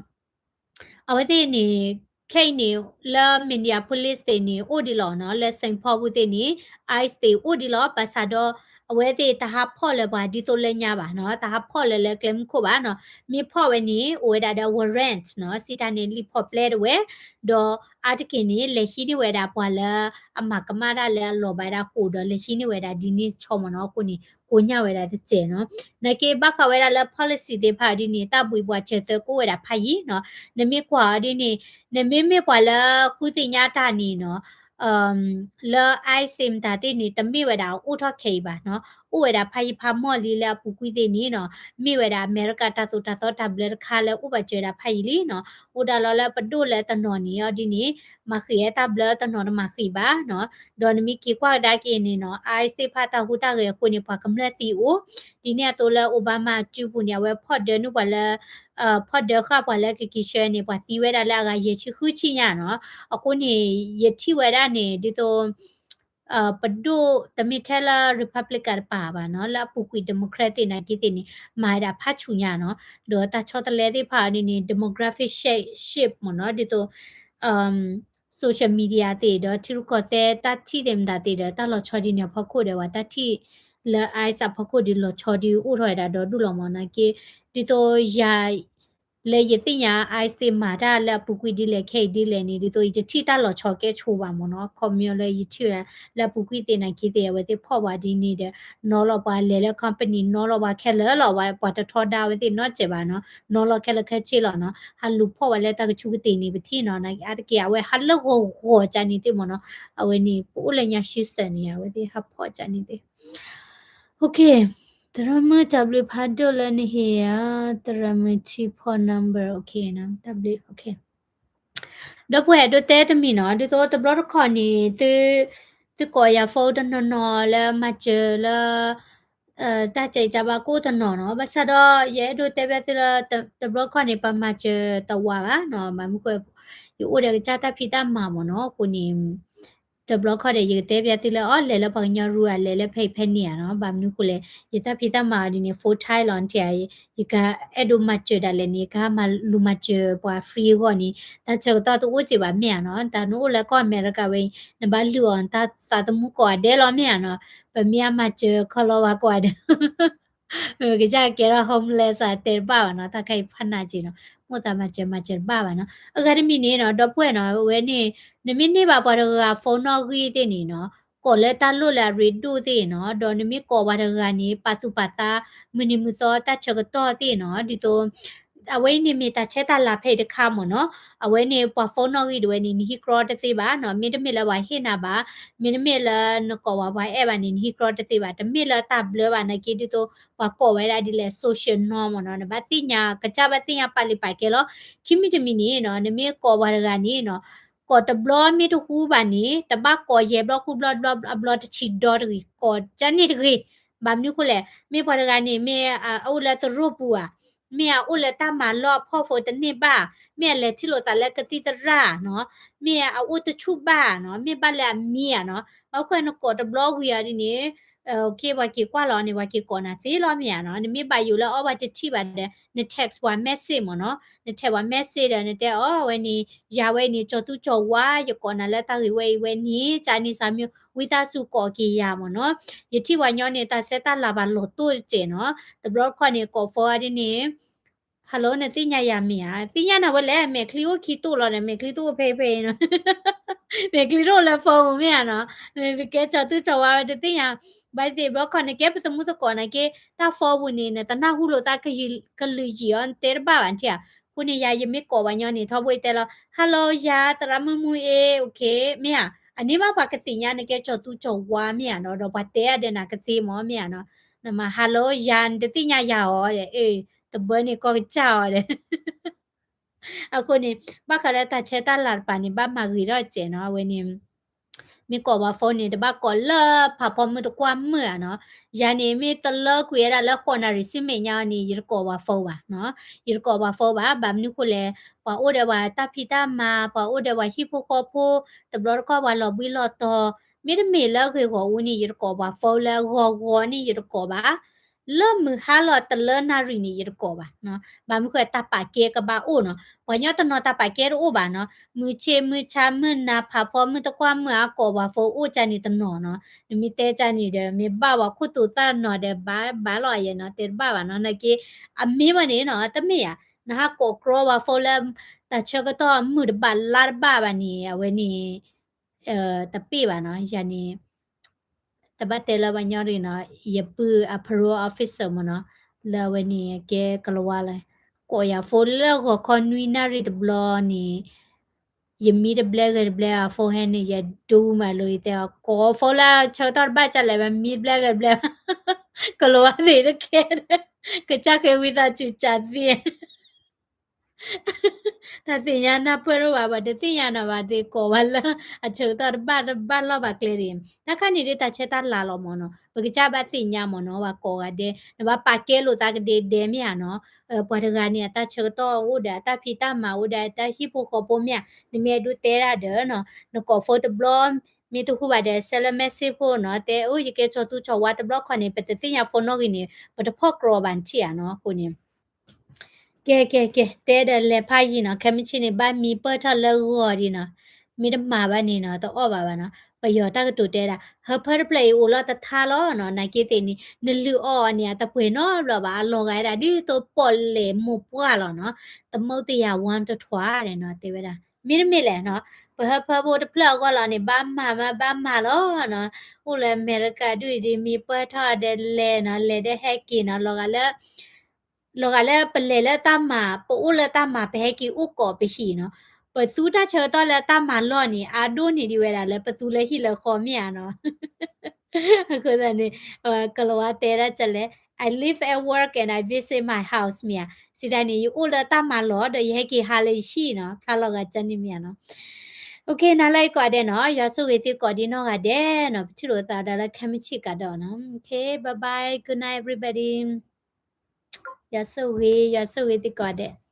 အဝဲသ့ၣ်န့ၣ် ခဲအံၤန့ၣ် လၢ Minneapolis သ့ၣ်န့ၣ် အိၣ်ဒံးလီၤနီၤ, လၢ Saint Paul ပူၤသ့ၣ်န့ၣ် ICE သ့ၣ်အိၣ်ဒံးလီၤ. ဘၣ်ဆၣ်ဒီး အဝဲသ့ၣ်တဟးဖီၣ်လၢၤပှၤဒ်သိးလၢညါဘၣ်နီၤ, တဟးဖီၣ်လၢၤလၢကျဲမုၢ်ခိၣ်ဘၣ်နီၤ. မ့ၢ်ဖီၣ်ဝဲန့ၣ် အိၣ်ဝဲဒၣ်ဒီး warrant နီၤ, စံးတၢ်န့ၣ် လံာ်ဖီၣ်ပျဲတဝဲ, ဒီးအါတက့ၢ်န့ၣ် လဲၤဟံးန့ၢ်ဝဲဒၣ်ပှၤလၢအမၤကမၣ်တၢ်လၢအလီၤဘၣ်ဒၣ်ဃိာ်ဒီး လဲၤဟံးန့ၢ်ဝဲဒၣ်ဒ်န့ၣ်ဆီမ့ၢ်နီၤ. အဃိန့ၣ် ကိညၣ်ဝဲဒၣ်တစဲးနီၤ. နာ်က့ဘၣ်ဃးဝဲဒၣ်လၢ policy သ့ၣ်တဖၣ်ဒ်န့ၣ် တၢ်ဘှံးပှၤစၢၤသၢကိးဝဲဒၣ်ဖးယံာ်နီၤ. နမ့ၢ်ကွၢ်အီၤဒ်န့ၣ် နမ့မ့ၢ်ပှၤလၢဃုသ့ၣ်ညါတၢ်န့ၣ်နီၤ လၢ ICE မတၤသ့ၣ်န့ၣ် တမ့ၢ်ဝဲဒၣ်အိၣ်ထီၣ်ခဲအံၤဘၣ်နီၤ, အိၣ်ဝဲဒၣ်ဖးယံာ်ဖးမီၢ်လံလၢအပူၤကွံာ်သ့ၣ်န့ၣ်နီၤ, မ့ၢ်ဝဲဒၣ်အမဲရကၤတၢ်သိၣ်တၢ်သီတၢ်ဘျၢတခါလၢအိၣ်ဘၣ်စၢၤဒၣ်ဖးယံာ်လံနီၤ, အိၣ်ဒၣ်လီၤလၢပဒိၣ်လၢတနီၤန့ၣ်အီၤဒ်န့ၣ်, မၤဃံးဝဲတၢ်ဘျၢတနီၤတမၤဃံးဘၣ်နီၤ, ဒီးနမ့ၢ်က့ၤကွၢ်ကဒါက့ၤန့ၣ်နီၤ, ICE သ့ၣ်တဖၣ်တၢ်ဟူးတၢ်ဂဲၤအဃိန့ၣ် ပှၤကမျၢၢ်သံအိၣ်, ဒ်န့ၣ်အသိးလၢ Obama အစုပူၤန့ၣ် အဝဲဖီၣ်ဒၢနုာ်ပှၤလၢ ဖီၣ်ဒၢဃာ်ပှၤလၢကက့ၤဆှၢန့ၣ် ပှၤသံဝဲဒၣ်လၢအဂၤယဲၢ်ဆံဃုဆံညါနီၤ, အဃိန့ၣ် ယထံၣ်ဝဲဒၣ်န့ၣ် ဒ်သိး ပဒိၣ်တမ့ၢ်ထဲလၢ Republican တပၤဘၣ်နီၤ, လၢအပူၤကွံာ် Democrat သ့ၣ်နာ်က့သ့ၣ်န့ၣ် မၤဝဲဒၣ်ဖးဆူၣ်ညါနီၤ, ဒီးတၢ်ဆီတလဲသ့ၣ်တဖၣ်အီၤဒ်န့ၣ် demographic shift မ့ၢ်နီၤ, ဒ်သိး social media သ့ၣ်ဒီး ထံရူၢ်ကီၢ်သဲးတၢ်ထံၣ်သ့ၣ်မတၤသ့ၣ်ဒီး တၢ်လီၤဆီဒ်န့ၣ်အဖီခိၣ်ဒီး ပှၤတၢ်ထံၣ်လၢ ICE အဖီခိၣ်ဒီး လီၤဆီဒ်အိၣ်ထီၣ်ဝဲဒၣ်ဒီဒူၣ်လီၤမ့ၢ်နီၤ, နာ်က့ ဒ်သိးယၤ လၢယသ့ၣ်ညါ ICE သ့ၣ်မၤတၢ်လၢအပူၤကွံာ်ဒ်လဲၣ် ခဲအံၤဒ်လဲၣ်န့ၣ် ဒ်သိးယတထံၣ်တၢ်လီၤဆီကဲဆိဘၣ်မ့ၢ်နီၤ, ခီပညီလၢယထံၣ်ဝဲဒၣ်လၢအပူၤကွံာ်သ့ၣ်နာ်က့သ့ၣ် အဝဲသ့ၣ်ဖီၣ်ပှၤဒ်န့ၣ်ဒီး နီၤလီၤပှၤလဲၤလၢ company နီၤလီၤပှၤခဲလၢာ်လီၤ, ပှၤတထီဒါဝဲသ့ၣ်နီတစဲးဘၣ်နီၤ, နီၤလီၤခဲလၢာ်ခဲဆ့လီၤနီၤ, ဟးလူၤဖီၣ်ဝဲလၢတၢ်ကဆူးကတ့ၢ်န့ၣ် ပထံၣ်နီၤ, နာ်က့အါတက့ၢ် အဝဲဟးလၢဂီၤဂီၤကန့ၣ်သ့ၣ်မ့ၢ်နီၤ, အဝဲန့ၣ် ပအိၣ်လၢညါ Houston န့ၣ် အဝဲသ့ၣ်ဟးဖီၣ်ကန့ၣ်သ့ၣ် သရၣ်မုၣ်တၢ်ဘျုးဖးဒိၣ်လၢနဟ့ၣ်ဧါ, သရၣ်မုၣ်ထံဖီ number, တၢ်ဘျုး, ဒီပုၢ်ဝဲၢ်ဒိးတဲတမံၤနီၤ, ဒ်သိးတဘျီတခီၣ်န့ၣ် သုကိးယၤ phone တနီၤနီၤလၢမၤစၢၤလၢ တၢ်ကဲကဘၣ်ကိၣ်တနီၤနီၤ, ဘၣ်ဆၣ်ဒီး ယအဲၣ်ဒိးတဲဘၣ်သုလၢ တဘျီတခီၣ်န့ၣ် ပမၤစၢၤတဝးဘၣ်နီၤ, ဘၣ်မနုၤဃိ ယအိၣ်ဒီးကစၢ်တၢ်ဖံးတၢ်မၤမ့ၢ်နီၤ, အဃိန့ၣ် တဘျီခီဒီး ယကတဲပျဲသုလၢ အီ လဲၤလၢပှၤကညီရူ အလဲၤလၢဖဲအံၤဖဲန့ၣ်ဧါနီၤ, ဘၣ်မနုၤဃိလဲၣ် ယတၢ်ဖံးတၢ်မၤအီၤဒ်န့ၣ် full time လီၤ နထံၣ်ဧါ, ယကအဲၣ်ဒိးမၤစၢၤဒၣ်လဲာ်န့ၣ် ကဟးမၤလူၤမၤစၢၤပှၤ free အဂီၢ်န့ၣ် တၢ်ဆၢကတီၢ်တအိၣ်က့ဘၣ်မ့ၢ်ဧါနီၤ, တၢ်နအိၣ်လၢကီၢ်အမဲရကၤဝဲအံၤ နဘၣ်လုၢ်အီၤ နတၢ်သးသမူကိးဂၤဒဲးလီၤမ့ၢ်ဧါနီၤ, ပမ့ၢ်အမၤစၢၤခီလီၤဝဲကိးဂၤဒဲး ကစၢ်ကဲထီၣ် homeless အတဲတဘၣ်ဘၣ်နီၤ, တၢ်ခဲအံၤဖးနးက့နီၤ, မိၣ်သးမၤစၢၤမၤစၢၤတဘၣ်ဘၣ်နီၤ, အဂၤတမံၤန့ၣ်နီၤ ဒီပုၢ်ဝဲၢ်နီၤ အဝဲန့ၣ် နမ့ၢ်န့ၢ်ဘၣ်ပှၤတဂၤ phone နီၣ်ဂံၢ်သ့ၣ်န့ၣ်နီၤ, ကိးလၢတၢ်လိၣ်လၢအရ့ဒိၣ်သ့ၣ်နီၤ, ဒီးနမ့ၢ်ကိးပှၤတဂၤန့ၣ် ပာ်သူၣ်ပာ်သး မုၢ်နံၤမုၢ်သီတၢ်ဆၢကတီၢ်သ့ၣ်နီၤ, ဒ်သိး အဝဲအံၤန့ၣ်မ့ၢ်တၢ်ဆဲးတၢ်လၤဖဲအံၤတခါမ့ၢ်နီၤ, အဝဲန့ၣ်ပှၤ phone နီၣ်ဂံၢ်တဝဲန့ၣ် နဟံးကြီတသ့ဘၣ်နီၤ, မ့တမ့ၢ်လၢပှၤဟ့ၣ်နၤဘၣ်, မ့တမ့ၢ်လၢနကိးဝဲပှၤအဲၣ်ဘၣ်န့ၣ် နဟံးကြီတသ့ဘၣ်, တမ့ၢ်လၢတၢ်ဘျၢဘၣ်နာ်က့ ဒ်သိး ပှၤကိးဝဲဒၣ်ဒ်လဲၣ် social နီၤမ့ၢ်နီၤ, နဘၣ်သ့ၣ်ညါ ကစၢ်ဘၣ်သ့ၣ်ညါပာ်လံာ်ပာ်ကဲလီၤ, ခံမံၤတမံၤန့ၣ်နီၤ နမ့ၢ်ကိးပှၤတဂၤန့ၣ်နီၤ, ကိးတဘျီမ့ၢ်တဟူဘၣ်န့ၣ် တဘၣ်ကိးယဲၢ်ဘျီဃုဘျီဘျီအဘျီတဆံဒီတဂ့ၤ, ကိးကန့ၣ်တဂ့ၤ, ဘၣ်မနုၤဃိလဲၣ်, မ့ၢ်ပှၤတဂၤန့ၣ် မ့ၢ်အအိၣ်လၢသရိာ်ပူၤဧါ, မ့ၢ်အအိၣ်လၢတၢ်မၤလီၢ်အဖီၣ်ဖိတန့ၢ်ဘၣ်, မ့ၢ်အလဲၤထံၣ်လိာ်သးလၢကသံၣ်သရၣ်နီၤ, မ့ၢ်အအိၣ်တဆူၣ်ဘၣ်နီၤ, မ့ၢ်ဘၣ်လၢအမံၤဧါနီၤ, ဘၣ်ခွဲးနကိးတဘျီဝံၤအီၤဒ်န့ၣ် ပှၤက့ၤကွၢ်လီၤန့ၣ် ပှၤက့ၤကိးနၤသ့လီၤမ့ၢ်ဧါနီၤ, နမ့ၢ်ဘၣ်ယိၣ်လၢအီၣ်ဘၣ်တထံၣ်ဘၣ်ဒီး န text ပှၤ message မ့ၢ်နီၤ, န text ပှၤ message ဒီး နတဲအီၤ အဝဲန့ၣ် ယၤဝဲအံၤန့ၣ် ကၠီၤသူကၠီၤဝါ ယကိးနၤလၢတၢ်ဂ့ၢ်ဝဲအံၤဝဲန့ၣ် ကန့ၣ်စၢ်မံၤ ဝံသးစူၤကိးက့ၤယၤမ့ၢ်နီၤ, ယထံၣ်ပှၤညီန့ၣ် တၢ်ဆဲးတၢ်လၤဘၣ်လီၤတိၢ်တစဲးနီၤ, တဘျီတခီၣ်န့ၣ် ကိး phone ဒ်န့ၣ် hello နသ့ၣ်ညါယၤမ့ၢ်ဧါ, သ့ၣ်ညါနၤဝဲလဲၣ်, မဲာ်ချံအိၣ်ခံတိၢ်လီၤဒီး မဲာ်ချံတအိၣ်ဖဲဖဲအံၤနီၤ, မဲာ်ချံတအိၣ်လၢ phone မ့ၢ်ဧါနီၤ, နကဲကၠီၤသူကၠီၤဝါဝဲတသ့ၣ်ညါ, ဘၣ်သ့ၣ်တဘျီခီၣ် နကဲပသမူသကိးနာ်က့ တၢ် phone ပူၤန့ၣ် နတနၢ်ဟူလိာ်သးကလုၢ်ယံာ်အီၤ နတဲတဘၣ်ဘၣ်ထံၣ်ဧါ, အဃိန့ၣ် ယၤယမ့ၢ်ကိးပှၤညီန့ၣ် ထီဘိယတဲလီၤ hello ယၤ သရၣ်မုၣ်မုၢ်အ့ okay မ့ၢ်ဧါ, အန့ၣ်ဘၣ်ပှၤကသ့ၣ်ညါနကဲကၠီၤသူကၠီၤဝါမ့ၢ်ဧါနီၤ, ဒီးပှၤတဲအဒဲးနၤကသ့မ့ၢ်မ့ၢ်ဧါနီၤ, နမၤ hello ယၤ နတသ့ၣ်ညါယၤအီၤ အဲ တဘၢန့ၣ်ကီၢ်ကစၢ်အီၤဒီး အဃိန့ၣ် ဘၣ်ဃးလၢတၢ်ဆဲးတၢ်လၤတပၤန့ၣ် ဘၣ်မၤဂ့ၤထီၣ်စဲးနီၤ အဝဲန့ၣ် မ့ၢ်ကိးပှၤ phone န့ၣ် တဘၣ်ကိးလၢဖးဖီမုၢ်တကွၢ်မုၢ်ဧါနီၤ. ယၤန့ၣ် မ့ၢ်တလၢကွံာ်ဝဲဒၣ်လၢဃိးနၣ်ရံၣ်ဆူမဲာ်ညါအီၤန့ၣ် ယတကိးပှၤ phone ဘၣ်နီၤ. ယတကိးပှၤ phone ဘၣ်. ဘၣ်မနုၤဃိလဲၣ်, ပှၤအိၣ်ဒီးပှၤတၢ်ဖံးတၢ်မၤ, ပှၤအိၣ်ဒီးပှၤဟံၣ်ဖိဃီဖိ, တဘျီတခီၣ်ပှၤလီၤဘှံးလီၤတီၤ, မ့တမ့ၢ်လၢအဂ့ၤဂီၢ်အူန့ၣ် ယတကိးပှၤ phone လၢအဂီၤဂီၤန့ၣ် ယတကိးဘၣ်. လၢမုၢ်ဟါလီၤတလၢနၣ်ရံၣ်န့ၣ် ယတကိးဘၣ်နီၤ. ဘၣ်မနုၤဃိ တၢ်ပာ်ကဲကဘၣ်အိၣ်နီၤ. ပှၤကညီတနီၤတၢ်ပာ်ကဲတအိၣ်ဘၣ်နီၤ. မုၢ်ဆ့ၣ်မုၢ်ဆါမုၢ်နၤဖးဖီမုၢ်တကွၢ်မုၢ်အကိးပှၤ phone အိၣ်ကၢန့ၣ်တနီၤနီၤ. နမ့ၢ်တဲကၢန့ၣ်ဒီး မ့ၢ်ဘၣ်ပှၤခိၣ်သူးသၣ်နီၤဒီး ဘၣ်ဘၣ်လီၤယဲနီၤ တဲတဘၣ်ဘၣ်နီၤ. နာ်က့ အမ့ၢ်ဘၣ်န့ၣ်နီၤ တမ့ၢ်ဧါ. နဟးကိးကြီပှၤ phone လၢ တၢ်ဆၢကတီၢ်မုၢ်တဘၣ်လါတဘၣ်ဘၣ်န့ၣ် အဝဲန့ၣ် တပ့ၢ်ဘၣ်နီၤ. ယၤန့ၣ် တဘၣ်တဲလၢပှၤညီရံၣ်နီၤ, ယပုၢ်အ parole officer မ့ၢ်နီၤ, လၢအဝဲန့ၣ် ကဲကလၤဝါလၢ ကိးယၤ phone လၢဂီၤခီနွံနၣ်ရံၣ်တဘျီန့ၣ်, ယမံတဘျဲဂဲၤတဘျဲအ phone ဟဲန့ၣ် ယဒူမးလိာ် ယတဲအီၤ ကိး phone လၢဆၢကတီၢ်တဘၣ်ကလဲၣ် မံတဘျဲဂဲၤတဘျဲ, ကလၤဝါသ့ၣ်တကဲ ကစၢ်ဃ့ဝံသးစူၤစးသ့ တၢ်သ့ၣ်ညါနၢ်ပၢၢ်တအိၣ်ဘၣ် ပှၤတသ့ၣ်ညါနီၤဘၣ် သ့ၣ်ကိးဝဲလၢ အဆၢကတီၢ်တဘၣ်တဘၣ်လီၢ်ဘၣ်ကျဲဒၣ်, တၢ်ခါန့ၣ်ဒ်တၢ်ဆဲးတၢ်လၤလီၤမ့ၢ်နီၤ, ပကစၢ်ဘၣ်သ့ၣ်ညါမ့ၢ်နီၤ, ပှၤကိးဂၤဒဲး နဘၣ်ပာ်ကဲလိာ်သးကဒဲဒဲမ့ၢ်ဧါနီၤ, ပှၤတဂၤန့ၣ် အတၢ်ဆၢကတီၢ်အိၣ်ဒီး အတၢ်ဖံးတၢ်မၤအိၣ်ဒီး အတၢ်ဟံၣ်ဖိဃီဖိမ့ၢ်ဧါ, နမ့ၢ်အဲၣ်ဒိးတဲဒၣ်ဒီးနီၤ, နကိး phone တဘျီ မ့ၢ်တဟူဘၣ်ဒီး ဆဲးလၢ message ဖိနီၤ, တဲအိၣ် ယကဲဆီသူဆီဝါတဘျီခီန့ၣ် ပတသ့ၣ်ညါ phone နီၣ်ဂံၢ်န့ၣ် ပတဖီၣ်ကြီဘၣ်ထံၣ်ဧါနီၤ, အဃိန့ၣ် ကဲ ကဲ ကဲ တဲဒီးလဲၤဖးယံာ်နီၤ, ခဲမုၢ်ဆ့ၣ်န့ၣ် ဘၣ်မံပၢၢ်ထီၣ်လၢဂီၤဒံးနီၤ, မ့ၢ်တမၤဘၣ်န့ၣ်နီၤ တအီၣ်ဘၣ်ဘၣ်နီၤ, ပယီၤတၢ်ကတိၤတဲဒၣ် ဟၢဖၢတဖျၢၣ်အံၤအိၣ်လီၤတထါလီၤနီၤ, နာ်က့သ့ၣ်န့ၣ် နလုၢ်အီၣ်အီၤန့ၣ် အတပှဲၤနီတဘျီဘၣ်, အလီၤဂာ်ဝဲဒၣ်ဒ်သိးပီၣ်လဲၣ်မိၢ်ပှၢ်လီၤနီၤ, သမုတ်တယၤဝါတထွါဒီးနီၤ, တဲဝဲဒၣ် မ့တမ့ၢ်လဲၣ်နီၤ, ပဟၢဖၢဖိတဖျၢၣ်အဂီၢ်လီၤန့ၣ် ဘၣ်မၤမးဘၣ်မၤလီၤနီၤ, အိၣ်လၢအမဲရကၤဒုၣ်အံၤဒ်မံပၢၢ်ထီၣ်ဒီးလဲၤနီၤ, လဲၤဒီးဟဲက့ၤနီၤ, လီၤဂာ်လၢ လီၤဂာ်လၢပလဲၤလၢတၢ်မၤ ပအိၣ်လၢတၢ်မၤ ပဟဲက့ၤအိၣ်ကိးပဟံၣ်နီၤ, ပသူတၢ်ဆၢကတီၢ်လၢတၢ်မၤလီၢ်န့ၣ် အါဒိၣ်န့ၢ်ဒံးဝဲဒၣ်လၢပသူလၢဟံၣ်လၢဃီမ့ၢ်ဧါနီၤ, အဃိသတးန့ၣ် ကလၤဝါတဲဒၣ်ကလဲၣ်, I live at work and I visit my house မ့ၢ်ဧါ, စံးတၢ်န့ၣ် ယအိၣ်လၢတၢ်မၤလီၢ်ဒီး ယဟဲက့ၤဟးလၢယဟံၣ်နီၤ, ဖျါလီၤဂာ်ကန့ၣ်မ့ၢ်ဧါနီၤ, အိၣ်ခ့ နၤလၢယကိးဂၤဒဲးနီၤ, ယွၤဆိၣ်ဂ့ၤသုကိးဒံနီၢ်ဂၤဒဲးနီၤ, ပထံၣ်လိာ်သးဒၣ်လၢခဲမုၢ်ဆ့ၣ်ကဒီးနီၤ, okay bye bye good night everybody, ယွၤဆိၣ်ဂ့ၤ ယွၤဆိၣ်ဂ့ၤသုကိးဂၤဒဲး